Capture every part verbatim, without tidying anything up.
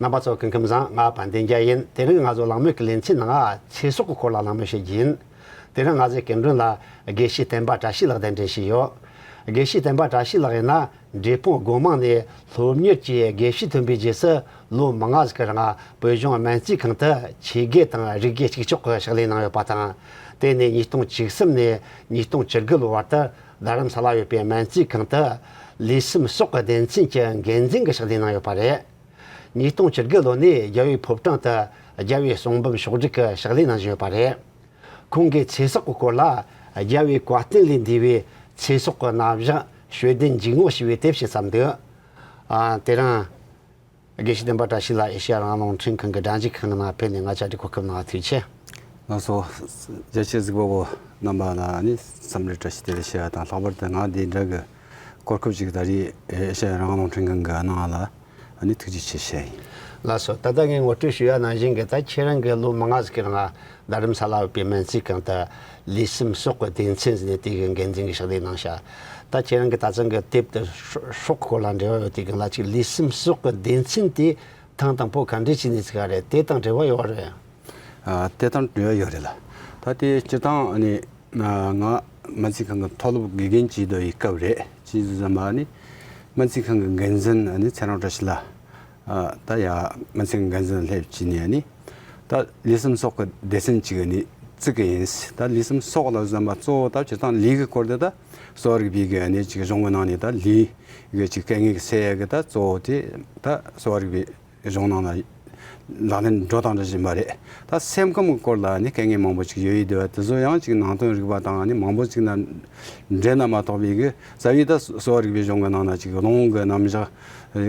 རྣམ་པ་ཚོ་སྐུ་ཁམས་བཟང་། ང་དཔལ་ལྡན་རྒྱལ་ཡིན། དེ་རིང་ང་ཚོ་གླེང་མོལ་གྱི་ལེ་ཚན་ནང་ཚེ་སྲོག་གི་སྐོར་ལ་གླེང་མོལ་བྱེད་རྒྱུ་ཡིན། དེ་རིང་ང་ཚོའི་སྐུ་མགྲོན་ལ་དགེ་བཤེས་བསྟན་པ་བཀྲ་ཤིས་ལགས་གདན་འདྲེན་བྱས་ཡོད། དགེ་བཤེས་བསྟན་པ་བཀྲ་ཤིས་ལགས་ཡིན་ན། འབྲས་སྤུངས་སྒོ་མང་ནས་སློབ་གཉེར་གྱིས་དགེ་བཤེས་ཐོན་པའི་རྗེས་སུ་ལོ་མང་ང་ཟིག་གི་རིང་བོད་གཞུང་སྨན་རྩིས་ཁང་དུ་ཆོས་དགེ་དང་རིག་དགེ་གཅིག་ལྕོགས་ཀྱི་ཕྱག་ལས་གནང་ཡོད་པ་དང་། དེ་ནས་ཉིས་སྟོང་བཅུ་གསུམ་ནས་ཉིས་སྟོང་བཅུ་དགུ་ལོ་བར་དུ་རྡ་རམ་ས་ལ་ཡོད་པའི་སྨན་རྩིས་ཁང་དུ་ལུས་སེམས་སྲོག་གི་སྡེ་ཚན་གྱི་འགན་འཛིན་གྱི་ཕྱག་ལས་གནང་ཡོད་པ་རེད། ཉིས་སྟོང་བཅུ་དགུ་ལོ་ནས་རྒྱལ་བའི་ཕོ་བྲང་དུ་རྒྱལ་བའི་གསུང་འབུམ་ཕྱོགས་སྒྲིག་གི་ཕྱག་ལས་གནང་བཞིན་ཡོད་པ་རེད། ཁོང་གིས་ཚེ་སྲོག་གི་སྐོར་ལ་རྒྱལ་བའི་བཀའ་བསྟན་ལས་འདས་པའི་ཚེ་སྲོག་གི་རྣམ་གཞག་ཤོད་ལྡན་འཇུག་ངོགས་ཞེས་པའི་དེབ་ཞིག་བརྩམས་འདུག། ཨ། དེ་རིང་དགེ་བཤེས་བསྟན་པ་བཀྲ་ཤིས་ལགས་ཨེ་ཤེ་ཡ་རང་དབང་རླུང་འཕྲིན་ཁང་གི་སྒྲ་འཇུག་ཁང་ནང་ཕེབས་ནས་ང་བཅར་འདྲི་གོ་སྐབས་གནང་བ་ཐུགས་རྗེ་ཆེ། ལགས་སོ། རྒྱལ་སྤྱིའི་གཟིགས་པ་པོ་རྣམ་པ་ལ་ནི་འཚམས་འདྲི་བཀྲ་ཤིས་བདེ་ལེགས་ཞུ་བ་དང་། ལྷག་པར་དུ་ང་འདི་འདྲ་གི་གོ་སྐབས་ཅིག་ད་རེས་ཨེ་ཤེ་ཡ་རང་དབང་རླུང་འཕྲིན་ཁང་གི་ནང་ལ་ཨ་ནི་ཐུགས་རྗེ་ཆེ་ཞུ་ཡ་ཡིན། ལགས་སོ། ད་ལྟ་ངས་ངོ་སྤྲོད་ཞུ་ཡ་ནང་བཞིན་གྱི། ད་ཁྱེད་རང་གིས་ལོ་མང་ང་ཟིག་གི་རིང་རྡ་རམ་ས་ལ་ཡོད་པའི་སྨན་རྩིས་ཁང་དུ་ལུས་སེམས་སྲོག་གི་སྡེ་ཚན་ཟེར་ནས་དེ་གི་འགན་འཛིན་གྱི་ཕྱག་ལས་གནང་ཤག། ད་ཁྱེད་རང་གི་ད་ཐེངས་གི་དེབ་དེ་སྲོ་སྲོག་སྐོར་ལ་འབྲེལ་བ་ཡོད་དེ་གི་ལ་ཅིག་ལུས་སེམས་སྲོག་གི་སྡེ་ཚན་དེ་ཐེངས་དང་པོ་ག་འདྲས་བྱས་ནས་བཙུགས་པ་རེད། དེ་དང་འབྲེལ་བ་ཡོད་རེད། ཨ། དེ་དང་འབྲེལ་བ་ཡོད་རེད་ལ། ད་དེ་སྤྱིར་བཏང་ཨ་ནི་ང་སྨན་རྩིས་ཁང་གི་མཐོ་སློབ་དགེ་རྒན་བྱས་སྡོད་པའི་སྐབས་རེད། བྱས་ཙང་ཨ་ནི་སྨན་རྩིས་ཁང་གི་འགན་འཛིན་ཨ་ནི་ཚེ་རིང་བཀྲ་ཤིས་ལགས། ཨ། ད་ཡ་སྨན་རྩིས་ཁང་འགན་འཛིན་སླེབས་བྱས་ནས་ཨ་ནི་ད་ལུས་སེམས་སྲོག་གི་སྡེ་ཚན་ཅིག་ཨ་ནི་བཙུགས་ཀྱི་ཡིན། ད་ལུས་སེམས་སྲོག་ལ་ཟེར་ན་གཙོ་བོ་ད་སྤྱིར་བཏང་ལུས་ཀྱི་སྐོར་དེ་ད་གསོ་བ་རིག་པའི་གི་ཨ་ནི་ཅིག་གཞུང་གི་ནང་ནས་ད་ལུས་ཀྱི་ཅིག་དཀའ་ངལ་གྱི་སེལ་ཡ་གི་ད་གཙོ་བོ་དེ་ད་གསོ་བ་རིག་པའི་གཞུང་ནང་ལ་ལག་ལེན་འགྲོ་སྟངས་འདྲ་བཞིན་པ་རེད། ད་སེམས་ཁམས་ཀྱི་སྐོར་ལ་ནི་དཀའ་ངལ་མང་པོ་ཅིག་ཡོད་ཡོད་དེ་བ་དེ་ཚོ་ཡང་ཅིག་ནང་དོན་རིག་པ་དང་ནི་མང་པོ་ཅིག་ན་འབྲེལ་ན་མ་གཏོགས་པའི་གི་རྩ་བའི་ད་གསོ་བ་རིག་པའི་གཞུང་གི་ནང་ན་ཅིག་རླུང་གི་རྣམ་གཞག་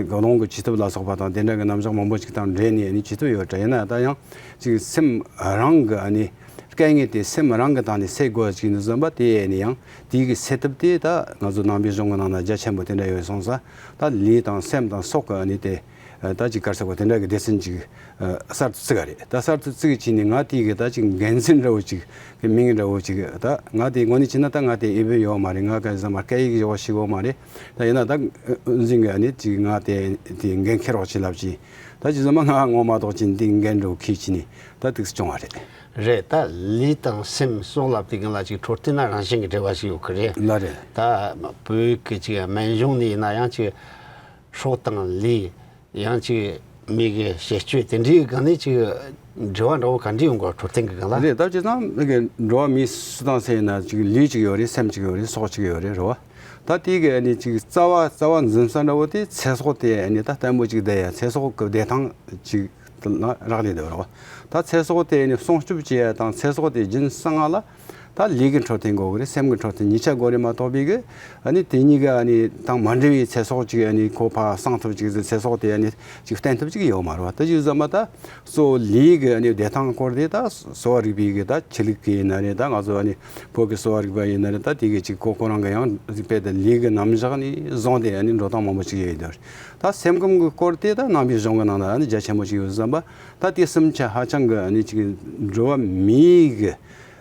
རླུང་གི་བཅོས་ཐབས་ལ་སོགས་པ་དང་དེ་འདྲ་གི་རྣམ་གཞག་མང་པོ་ཅིག་དང་འབྲེལ་ནས་ནི་བཅོས་ཐབས་ཡོད་དྲ། ཡིན་ན་ད་ཡང་ཅིག་སེམས་རང་གི་ཨ་ནི་དཀའ་ངལ་དེ་སེམས་རང་གི་སྟེང་ནས་སེལ་དགོས་ཅིག་ནི་བཟོ་འདྲ་དེ་ནི་ཡང་དེའི་གི་སེལ་ཐབས་དེ་ད་ང་ཚོ་ནང་པའི་གཞུང་གི་ནང་ན་རྒྱ་ཆེན་པོ་དེ་འདྲ་ཡོད་སོང་ཙང་ད་ལུས་དང་སེམས་དང་སྲོག་གི་ཨ་ནི་དེ། ད་ཅིག་ག་རེ་ཟེར་དགོས། དེ་འདྲ་གི་སྡེ་ཚན་ཅིག་གསར་དུ་བཙུགས་པ་རེད། ད་གསར་དུ་བཙུགས་བྱས་ནས་ང་དེ་གི་ད་ཅིག་འགན་འཛིན་འདྲ་བོ་ཅིག་གི་མིང་འདྲ་བོ་ཅིག་ད་ང་དེ་དངོས་གནས་བྱས་ན་ད་ང་དེ་ཨེ་བོ་ཡོད་མ་རེད། ང་ག་ཟེར་མ་སྐད་ཡིག་ཡག་པོ་ཤེས་ཡོད་མ་རེད། ད་ཡིན་ན་ད་འོས་འཛིན་གི་ཨ་ནི་ཅིག་ང་དེ་དེ་འགན་འཁྱེར་རོགས་བྱེད་ལབ་ཅིག། ད་ཅི་ཟེར་མ་ང་ངོ་མ་གཏོགས་ཅིག་དེ་འགན་འདྲ་བོ་འཁྱེར་བྱས་ནས་ད་དུས་སུ་བྱུང་བ་རེད། རེད། ད་ལུས་དང་སེམས་སྲོག་ལབ་དུས་སྒང་ལ་ཅིག་འཕྲོད་བསྟེན་ན་རང་བཞིན་གྱི་འབྲེལ་བ་ཞིག་ཡོད་གི་རེད། ལ་རེད། ད་བོད་ཀྱི་ཅིག་སྨན་གཞུང་ནས་ཡིན་ན་ཡང་ཅིག་སྲོག་དང་ལུས། ཡང་ཅིག་མི་གི་བྱེད་སྤྱོད་དེ་འདྲའི་སྒང་ནས་ཅིག་འབྲེལ་བ་འདྲ་བོ་ག་འདྲ་ཡོང་གི་འཕྲོད་བསྟེན་གི་སྒང་ལ། རེད། ད་བྱས་ཙང་མི་གི་འགྲོ་བ་མི་སུ་དང་སུ་ཡིན་ན་ཅིག་ལུས་ཅིག་ཡོད་རེད། སེམས་ཅིག་ཡོད་རེད། སྲོག་ཅིག་ཡོད་རེད། རེད་བ། ད་དེ་གི་ཨ་ནི་ཅིག་རྩ་བ་རྩ་བ་འཛིན་ས་འདྲ་བོ་དེ་ཚེ་སྲོག་དེ་ཨ་ནི་ད་བརྟན་པོ་ཅིག་བསྡད་ཡ། ཚེ་སྲོག་གི་བདེ་ཐང་ཅིག་ལ་རག་ལས་བསྡད་པ་རེད་བ། ད་ཚེ་སྲོག་དེ་ཨ་ནི་སྲུང་སྐྱོབ་བྱེད་ཡ་དང་ཚེ་སྲོག་དེ་རྒྱུན་བསྲིང་ཡ་ལ། ད་ལུས་ཀྱི་འཕྲོད་བསྟེན་དགོས་གི་རེད། སེམས་ཀྱི་འཕྲོད་བསྟེན་གཉིས་ཆ་དགོས་རེད་མ་གཏོགས་པའི་གི་ཨ་ནི་དེ་གཉིས་ཀ་ཨ་ནི་དང་མ་འབྲེལ་བའི་ཚེ་སྲོག་ཅིག་ཨ་ནི་ཁོ་ཕར་སྲུང་ཐུབ་ཅིག་ཚེ་སྲོག་དེ་ཨ་ནི་ཅིག་བརྟན་ཐུབ་ཅིག་ཡོད་མ་རེད་བ། ད་ཅིག་ཟེར་མ་ད་གཙོ་བོ་ལུས་ཀྱི་ཨ་ནི་བདེ་ཐང་སྐོར་དེ་ད་གསོ་བ་རིག་པའི་གི་ད་ཆོས་ལུགས་ཀྱི་ཡིན་ན་རེད། ད་ང་ཚོ་ཨ་ནི་བོད་ཀྱི་གསོ་བ་རིག་པ་ཡིན་ན་རེད། ད་དེ་གི་ཅིག་ཁོ་ཁོ་རང་གི་ཡང་དཔེ་ད་ལུས་ཀྱི་རྣམ་གཞག་ནས་བཟུང་སྟེ་ཨ་ནི་འགྲོ་སྟངས་མང་པོ་ཅིག་ཡོད་ཡོད་རེད། ད་སེམས་ཁམས་ཀྱི་སྐོར་དེ་ད་ནང་པའི་གཞུང་གི་ནང་ན་ཨ་ནི་རྒྱ་ཆེན་པོ་ཅིག་ཡོད་ཟེར་བ། ད་དེ་གསུམ་ཆ་ཧ་ཅང་གི་ཨ་ནི་ཅིག་འགྲོ་བ་མིའི་གི་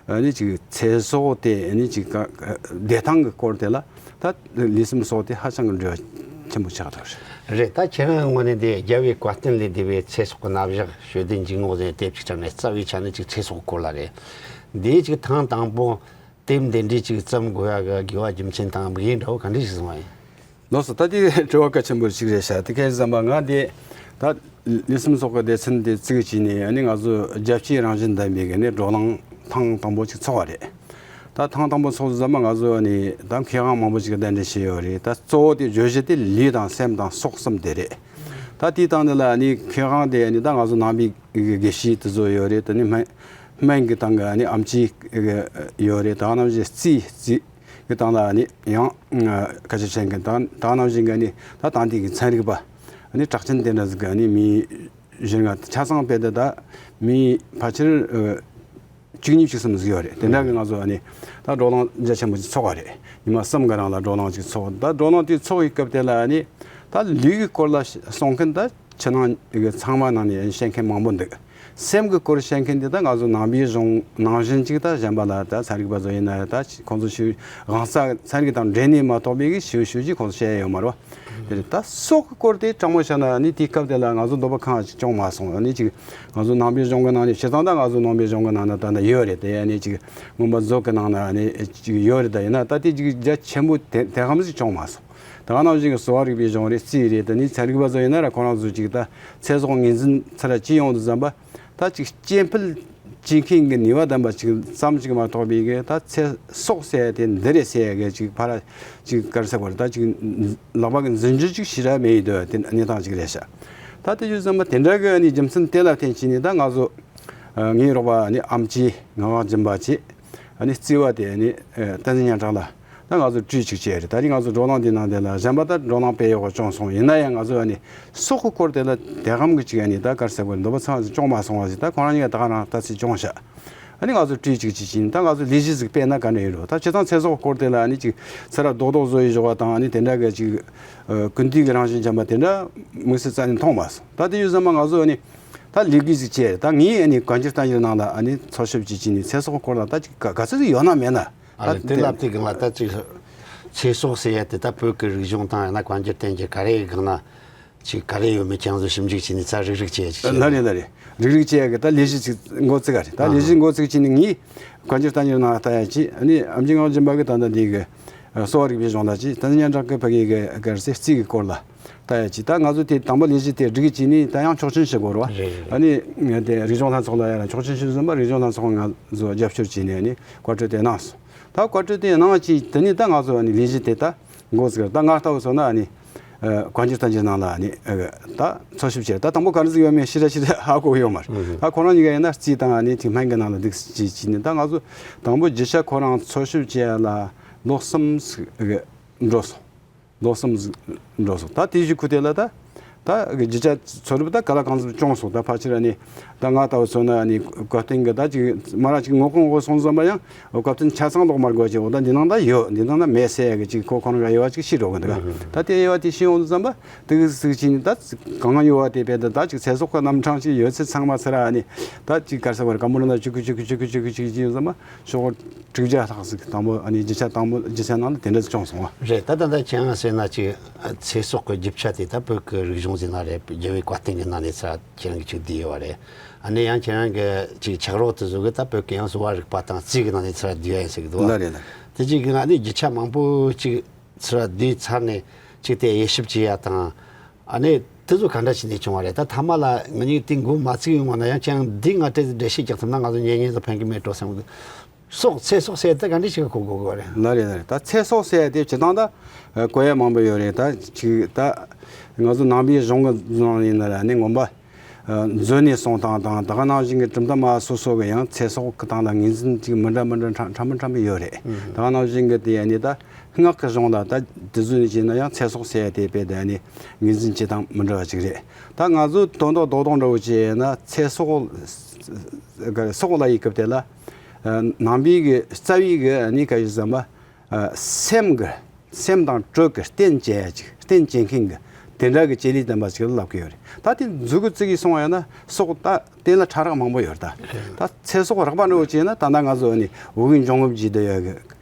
ཨ་ནི་ཅིག་ཚེ་སྲོག་དེ་ཨ་ནི་ཅིག་ག་བདེ་ཐང་གི་སྐོར་དེ་ལ་ད་ལུས་སེམས་སྲོག་དེ་ཧ་ཅང་གི་འབྲེལ་བ་ཆེན་པོ་ཆགས་འདུག་རེད། ད་ཁྱེད་རང་ངོས་ནས་དེ་རྒྱལ་བའི་བཀའ་བསྟན་ལས་འདས་པའི་ཚེ་སྲོག་གི་རྣམ་གཞག་ཤོད་ལྡན་འཇུག་ངོགས་ཟེར་དེབ་ཅིག་བྲིས་ནས་རྩ་བའི་ཆ་ནས་ཅིག་ཚེ་སྲོག་གི་སྐོར་ལ་རེད། འདིའི་ཅིག་ཐེངས་དང་པོ་དེབ་འདི་འདྲའི་ཅིག་བརྩམ་དགོས་ཡ་གི་དགོས་པ་རྒྱུ་མཚན་དང་དམིགས་ཡུལ་འདྲ་བོ་ག་འདྲ་ཞིག་བཟུང་བ་ཡིན། ལགས་སོ། ད་དེ་དྲི་བ་གལ་ཆེན་པོ་ཞིག་རེད་ཤག། དེ་གལ་ཟེར་བ་ང་དེ་ད་ལུས་སེམས་སྲོག་གི་སྡེ་ཚན་དེ་བཙུགས་བྱས་ནས་ཨ་ནི་ང་ཚོ་རྒྱལ་སྤྱིའི་རང་བཞིན་ལྡན་པའི་གི་ནས་བགྲོ་གླེང་ཐེངས་དང་པོ་ཅིག་ཚོགས་པ་རེད། ད་ཐེངས་དང་པོ་ཚོགས་ཟེར་བ་ང་ཚོ་ཨ་ནི་ད་མཁས་དབང་མང་པོ་ཅིག་གདན་འདྲེན་བྱས་ཡོད་རེད། ད་གཙོ་བོ་དེ་བརྗོད་གཞི་དེ་ལུས་དང་སེམས་དང་སྲོག་གསུམ་དེ་རེད། ད་དེའི་སྟེང་དེ་ལ་ཨ་ནི་མཁས་དབང་དེ་ཨ་ནི་ད་ང་ཚོ་ནང་པའི་གི་དགེ་བཤེས་དེ་ཚོ་ཡོད་རེད། དེ་ནི་སྨན་སྨན་གྱི་སྟེང་གི་ཨ་ནི་ཨེམ་ཆི་ཡོད་རེད། ད་ནང་བཞིན་རྩིས་རྩིས། གི་སྟེང་ལ་ནི་ཡང་ཁ་ཆེ་ཆེན་གི་དང་དང་ནང་བཞིན་གི་ནི་ད་དང་དེ་གི་ཚན་རིག་པ་ནི་གྲགས་ཅན་དེ་འདྲ་ཟིག་གི་ནི་མི་གཞན་ང་ཆ་ཚང་སྤེལ་ཏེ་ད་མི་ཕལ་ཆེར་བཅུ་གཉིས་བཅུ་གསུམ་ཟིག་ཡོད་རེད། དེ་འདྲ་གི་ང་ཚོ་ནི་ད་བགྲོ་གླེང་རྒྱ་ཆེན་པོ་ཅིག་ཚོགས་པ་རེད། ཉི་མ་གསུམ་གི་རིང་ལ་བགྲོ་གླེང་ཅིག་ཚོགས། ད་བགྲོ་གླེང་དེ་ཚོགས་པའི་སྐབས་དེ་ལ་ནི་ད་ལུས་ཀྱི་སྐོར་ལ་གསུང་མཁན་ད་ཕྱི་ནང་གི་ཚང་མ་ནང་ནས་བཤད་མཁན་མང་པོ་འདུག། སེམས་ཀྱི་སྐོར་བཤད་མཁན་དེ་ད་ང་ཚོ་ནང་པའི་གཞུང་ནང་བཞིན་ཅིག་ད་གཞན་པ་ལ་ད་ཚན་རིག་པ་ཚོ་ཡིན་ན་ད་ཁོང་ཚོ་ཞིག་དབང་རྩ་ཚན་རིག་དང་འབྲེལ་ནས་མ་གཏོགས་པའི་གི་ཞིབ་ཞིབ་ཀྱིས་ཁོང་ཚོ་བཤད་ཡ་ཡོད་མ་རེད་བ། དེ་རེད། ད་སྲོག་གི་སྐོར་དེ་དྲང་མོ་བཤད་ན་ནི་དེའི་སྐབས་དེ་ལ་ང་ཚོ་འདོད་པ་གང་ཅིག་བྱུང་མ་སོང་། ནི་ཅིག་ང་ཚོ་ནང་པའི་གཞུང་གི་ནང་ནས་བྱས་ཙང་ད་ང་ཚོ་ནང་པའི་གཞུང་གི་ནང་ན་ད་ནི་ཡོད་རེད། དེ་ཡ་ནི་ཅིག་མངོན་པ་མཛོད་ཀྱི་ནང་ན་ནི་ཅིག་ཡོད་རེད། ད་ཡིན་ན་ད་དེ་ཅིག་རྒྱ་ཆེན་པོ་དེ་དེ་གམ་ཞིག་བྱུང་མ་སོང་། ད་ག་ནང་བཞིན་གྱི་གསོ་བ་རིག་པའི་གཞུང་རེད། རྩིས་རེད། དེ་ནི་ཚན་རིག་པ་ཚོ་ཡིན་ན་ར་ཁོ་རང་ཚོ་ཅིག་ད་ཚེ་སྲོག་ངོས་འཛིན་ཚུར་ལ་ཅི་ཡོང་དུ་བསམ་པ། ད་ཅིག་སྐྱེ་འཕེལ་བྱེད་མཁན་གྱི་ནུས་པ་ལྡན་པ་ཅིག་ཙམ་ཅིག་མ་གཏོགས་པའི་གི་ད་ཚེ་སྲོག་ཟེར་ཡ་དེ་འདི་རེད་ཟེར་ཡ་གི་ཅིག་ཕར་ཅིག་ག་རེ་ཟེར་དགོས་རེད། ད་ཅིག་ལག་པ་གི་འཛིན་རྒྱུ་ཅིག་ཞེ་དྲག་མེད་ཡོད་དུ་དེ་གནས་སྟངས་ཅིག་རེད་ཤག་ད་དེ་ཡོད་ཙམ་པ་དེ་འདྲ་གི་ནི་རྒྱུ་མཚན་དེ་ལ་བརྟེན་བྱས་ནས་ད་ང་ཚོ་ངའི་རོགས་པ་ནི་ཨེམ་ཆི་ངག་དབང་སྦྱིན་པ་བཅས་ནི་རྩིས་པ་དེ་ནི་བསྟན་འཛིན་སྙན་གྲགས་ལ། ད་ང་ཚོ་གྲོས་ཅིག་བྱས་རེད། ད་རིང་ང་ཚོ་བགྲོ་གླེང་འདི་ནང་དེ་ལ་གཞན་པ་ད་བགྲོ་གླེང་སྤེལ་ཡོད་པ་བྱུང་སོང་། ཡིན་ན་ཡང་ང་ཚོ་ཨ་ནི་སྲོག་གི་སྐོར་དེ་ལ་དེ་གམ་གི་ཅིག་ཨ་ནི་ད་ག་རེ་ཟེར་དགོས་རེད། འདོད་པ་ཚང་ཞིག་བྱུང་མ་སོང་བ་ཞིག་ད་ཁོ་རང་གཉིས་ཀ་ད་ག་རང་ལྟ་ཚུལ་བྱུང་ཤག་ཨ་ནི་ང་ཚོ་གྲོས་ཅིག་ཅིག་བྱས་ནས་ད་ང་ཚོ་ལས་གཞི་ཟིག་སྤེལ་ན་ག་འདྲ་ཡིན་རོ། ད་བྱས་ཙང་ཚེ་སྲོག་གི་སྐོར་དེ་ལ་ཨ་ནི་ཅིག་ཚེ་རབས་རྡོག་རྡོག་བཟོ་ཡི་ཞོག་པ་དང་ཨ་ནི་དེ་འདྲ་གི་ཅིག་ཀུན་བཏུས་ཀྱི་རང་བཞིན་ཅན་པ་དེ་འདྲ་དམིགས་བསལ་རྩ་ནས་མཐོང་མ་སོང་། ད་དེ་ཡོད་ཙམ་པ་ང་ཚོ་ཨ་ནི་ད་ལས་འགུལ་ཟིག་བྱས། ད་ངས་ཨ་ནི་བཀའ་འགྱུར་བསྟན་འགྱུར་ནང་ལ་ཨ་ནི་འཚོལ་ཞིབ་ཅིག་བྱས་ནས་ཚེ་སྲོག་གི་སྐོར་ལ་ད་ཅིག་ག་ག་ཚོད་ཟིག་ཡོད་ན་མེད་ན། ཨ་ལས་དེ་ལབ་དེ་སྒང་ལ་ད་ཅིག་ཚེ་སྲོག་ཟེར་ཡ་དེ་ད་བོད་ཀྱི་རིག་གཞུང་དང་ཡང་ན་བཀའ་འགྱུར་བསྟན་འགྱུར་ག་རེ་ཡི་སྒང་ན་ཅིག་ག་རེ་ཡོད་མེད་ཀྱང་ཚོ་ཞིབ་འཇུག་བྱས་ནས་ཚ་རིག་རིག་བྱས་ཅིག་བྱས། ལ་རེད་ལ་རེད། རིག་རིག་བྱས་ཡ་གི་ད་ལས་གཞི་ཅིག་འགོ་བཙུགས་ག་རེད། ད་ལས་གཞི་འགོ་བཙུགས་བྱས་ནས་ངས་བཀའ་འགྱུར་བསྟན་འགྱུར་ནང་ལྟ་ཡ་ཅིག་ཨ་ནི་ཨེམ་ཆི་ངག་དབང་སྦྱིན་པ་གི་ད་ལྟ་འདི་གི་གསོ་བ་རིག་པའི་གཞུང་ལ་ཅིག་བསྟན་འཛིན་སྙན་གྲགས་ཀྱི་ཕ་གི་གི་ག་རེ་ཟེར་རྩིས་ཀྱི་སྐོར་ལ། ད་ཡ་ཅིག་ད་ང་ཚོ་དེ་དང་པོ་ལས་གཞི་དེ་སྒྲིག་བྱས་ནས་ད་ཡང་ཆོག་མཆན་ཞུ་དགོས་རེད་བ། རེད་རེད། ཨ་ནི་དེ་རིག་གཞུང་ལྷན་ཚོགས་ལ་ཡང་ཆོག་མཆན་ཞུ་ཟིན་པ་རིག་གཞུང་ལྷན་ཚོགས་ང་ཚོ་རྒྱབ་སྐྱོར་བྱས་ནས་ཨ་ནི་བཀའ་འཁྲོལ་དེ་གནང་སོང་། ད་བཀའ་འཁྲོལ་དེ་གནང་བྱས་དེ་ནས་ད་ང་ཚོ་ཨ་ནི་ལས་གཞི་དེ་ད་འགོ་ཚུགས། ད་ང་ལྟ་བུ་སོང་ན་ཨ་ནི་བཀའ་འགྱུར་བསྟན་འགྱུར་ནང་ལ་ཨ་ནི་ད་འཚོལ་ཞིབ་བྱས། ད་དང་པོ་ག་རེ་ཟིག་ཡོད་མེད་ཞེ་དྲག་ཞེ་དྲག་ཧ་གོ་ཡོད་མ་རེད། ད་ཁོ་རང་གཉིས་ཀ་ཡིན་ན་རྩིས་དང་ཨ་ནི་ཐིག་སྨན་གྱི་ནང་ལ་འདུག་ཅིག་བྱས་ནས་ད་ང་ཚོ་དང་པོ་རྒྱུ་ཆ་ཁོ་རང་འཚོལ་ཞིབ་བྱས་ལ་ལོ་གསུམ་ཟིག་འགྲོ་སོང་། ལོ་གསུམ་ཟིག་འགྲོ་སོང་། ད་དེའི་གཞུག་གུ་དེ་ལ་ད་ད་རྒྱུ་ཆ་འཚོལ་རིགས་ད་ག་ལ་གང་ཟིག་བྱུང་སོང་། ད་ཕལ་ཆེར་ནི་ད་ང་ལྟ་བུ་མཚོན་ན་ནི་བཀའ་བསྟན་གི་ད་ཅིག་མ་ར་ཅིག་ངོ་གོང་འོག་སོང་ཙམ་པ་ཡང་བཀའ་བསྟན་ཆ་ཚང་ལོག་མར་དགོས་ཀྱི་འོ་ད་འདི་ནང་ད་ཡོད། འདི་ནང་ད་མེད་ཟེར་ཡ་གི་ཅིག་ཁོ་ཁོ་རང་ག་ཡོད་བ་ཅིག་ཤེས་འགྲོ་གི་འདུག་ད་དེ་ཡོད་བ་དེ་ཤེས་འོང་དུས་ཙམ་པ་དེ་གི་ཟིག་ཅིག་ནི་ད་གང་ཡོད་བ་དེ་བས་ད་ད་ཅིག་ཚེ་སྲོག་གི་རྣམ་གྲངས་ཅིག་ཡོད་ཚད་ཚང་མ་ཚུར་ཨ་ནི་ད་ཅིག་ག་རེ་ཟེར་བ་རེད། ཀམ་པུ་ཊར་ནང་ཅིག་གི་ཅིག་གི་ཅིག་གི་ཅིག་གི་ཅིག་ཅིག་ཡོད་ཙམ་པ། ཤོག་དྲུག་བརྒྱ་ལྷག་ཟིག་དང་པོ་ཨ་ནི་རྒྱུ་ཆ་དང་པོ་རྒྱུ་ཆ་ནང་ལ་དེ་འདྲ་ཟིག་བྱུང་སོང་བ། རེད། ད་ད་ལྟ་ཁྱེད་རང་ཟེར་ན་ཅིག་ཚེ་སྲོག་གི་རྒྱུ་ཆ་དེ་ད་བོད་ཀྱི་རིག་གཞུང་ཟེར་ན་རེད། རྒྱལ་བའི་བཀའ་བསྟན་གྱི་ནང་ནས་ཚུར་ཁྱེད་རང་གིས་ཅིག་བསྡུས་ཡོད་བ་རེད། ཨ་ནི་ཡང་ཁྱེད་རང་གི་ཅིག་ཕྱག་རོགས་དེ་ཚོ་གིས་ད་བོད་ཀྱི་ཡང་གསོ་བ་རིག་པ་དང་རྩིས་ཀྱི་ནང་ནས་ཚུར་བསྡུས་ཡ་ཡིན་ཟེར་གི་འདུག་བ། ལ་རེད་ལ། དེ་ཅིག་གི་ང་ནི་རྒྱུ་ཆ་མང་པོ་ཅིག་ཚུར་བསྡུས་ཚར་ནས་ཅིག་དེ་དབྱེ་ཞིབ་བྱེད་ཡ་དང་། ཨ་ནི་དེ་ཚོ་ག་འདྲ་བྱས་ནས་བྱུང་བ་རེད། ད་མཐའ་མ་ལ་ང་གཉིས་དེ་འགོ་མ་བཙུགས་ཡོང་བ་ན་ཡང་ཁྱེད་རང་འདི་ང་དེ་འགྲེལ་བཤད་རྒྱག་ཐུབ་ན་ང་ཚོ་ཉན་ཉན་དུ་ཕན་གི་མེད་འགྲོ་བསམ་གི་འདུག་སྲོག་ཚེ་སྲོག་ཟེར་དེ་ག་འདྲ་ཞིག་གོ་དགོས་གི་རེད། ལ་རེད་ལ་རེད། ད་ཚེ་སྲོག་ཟེར་དེ་སྤྱིར་བཏང་ད་གོ་ཡ་མང་པོ་ཡོད་རེད། ད་ཅིག་ད་ང་ཚོ་ནང་པའི་གཞུང་གི་ནང་ཡིན་ན་ར་ནི་མངོན་པ་མཛོད་ནས་གསུངས་སྟངས་དང་ད་ག་ནང་བཞིན་གྱི་གྲུབ་མཐའ་སྨྲ་བ་སོ་སོ་གི་ཡང་ཚེ་སྲོག་གི་སྟེང་ལ་ངོས་འཛིན་ཅིག་མི་འདྲ་མི་འདྲ་ཕྲ་ཕྲ་མི་ཕྲ་མི་ཡོད་རེད། ད་ག་ནང་བཞིན་གྱི་དེ་ཡ་ནི་ད། སྔགས་ཀྱི་གཞུང་ལ་ད་དེ་ཚོ་ནས་བྱས་ན་ཡང་ཚེ་སྲོག་ཟེར་ཡ་དེ་དཔེ་དེ་ནི་ངོས་འཛིན་བྱེད་སྟངས་མི་འདྲ་བ་ཅིག་རེད། ད་ང་ཚོ་དོན་དག་རྡོག་རྡོག་འདྲ་བོ་བྱས་ན་ཚེ་སྲོག་ག་རེ་སྲོག་ལབ་ཡི་སྐབས་དེ་ལ་ནང་པའི་གི་རྩ་བའི་གི་ནི་ག་ཞིག་ཟེར་ན་སེམས་གི་སེམས་དང་དྲོད་ཀྱི་རྟེན་བྱེད་ཡ་ཅིག་རྟེན་བྱེད་མཁན་གི་དེ་འདྲ་གི་བྱེད་ལས་ལྡན་པ་ཅིག་ལ་ལབ་ཀྱི་ཡོད་རེད། ད་དེ་མཛུབ་གུ་བཙུགས་ཡི་སོང་བ་ཡིན་ན་སྲོག་ད་རྟེན་ལ་ཕྲ་རགས་མང་པོ་ཡོད་རེད། ད་ད་ཚེ་སྲོག་རགས་པ་འདྲ་བོ་བྱས་ན་ད་ལྟ་ང་ཚོ་ནི་དབུགས་འབྱུང་རྔུབ་བརྗེ་སྡོད་ཡ་གི་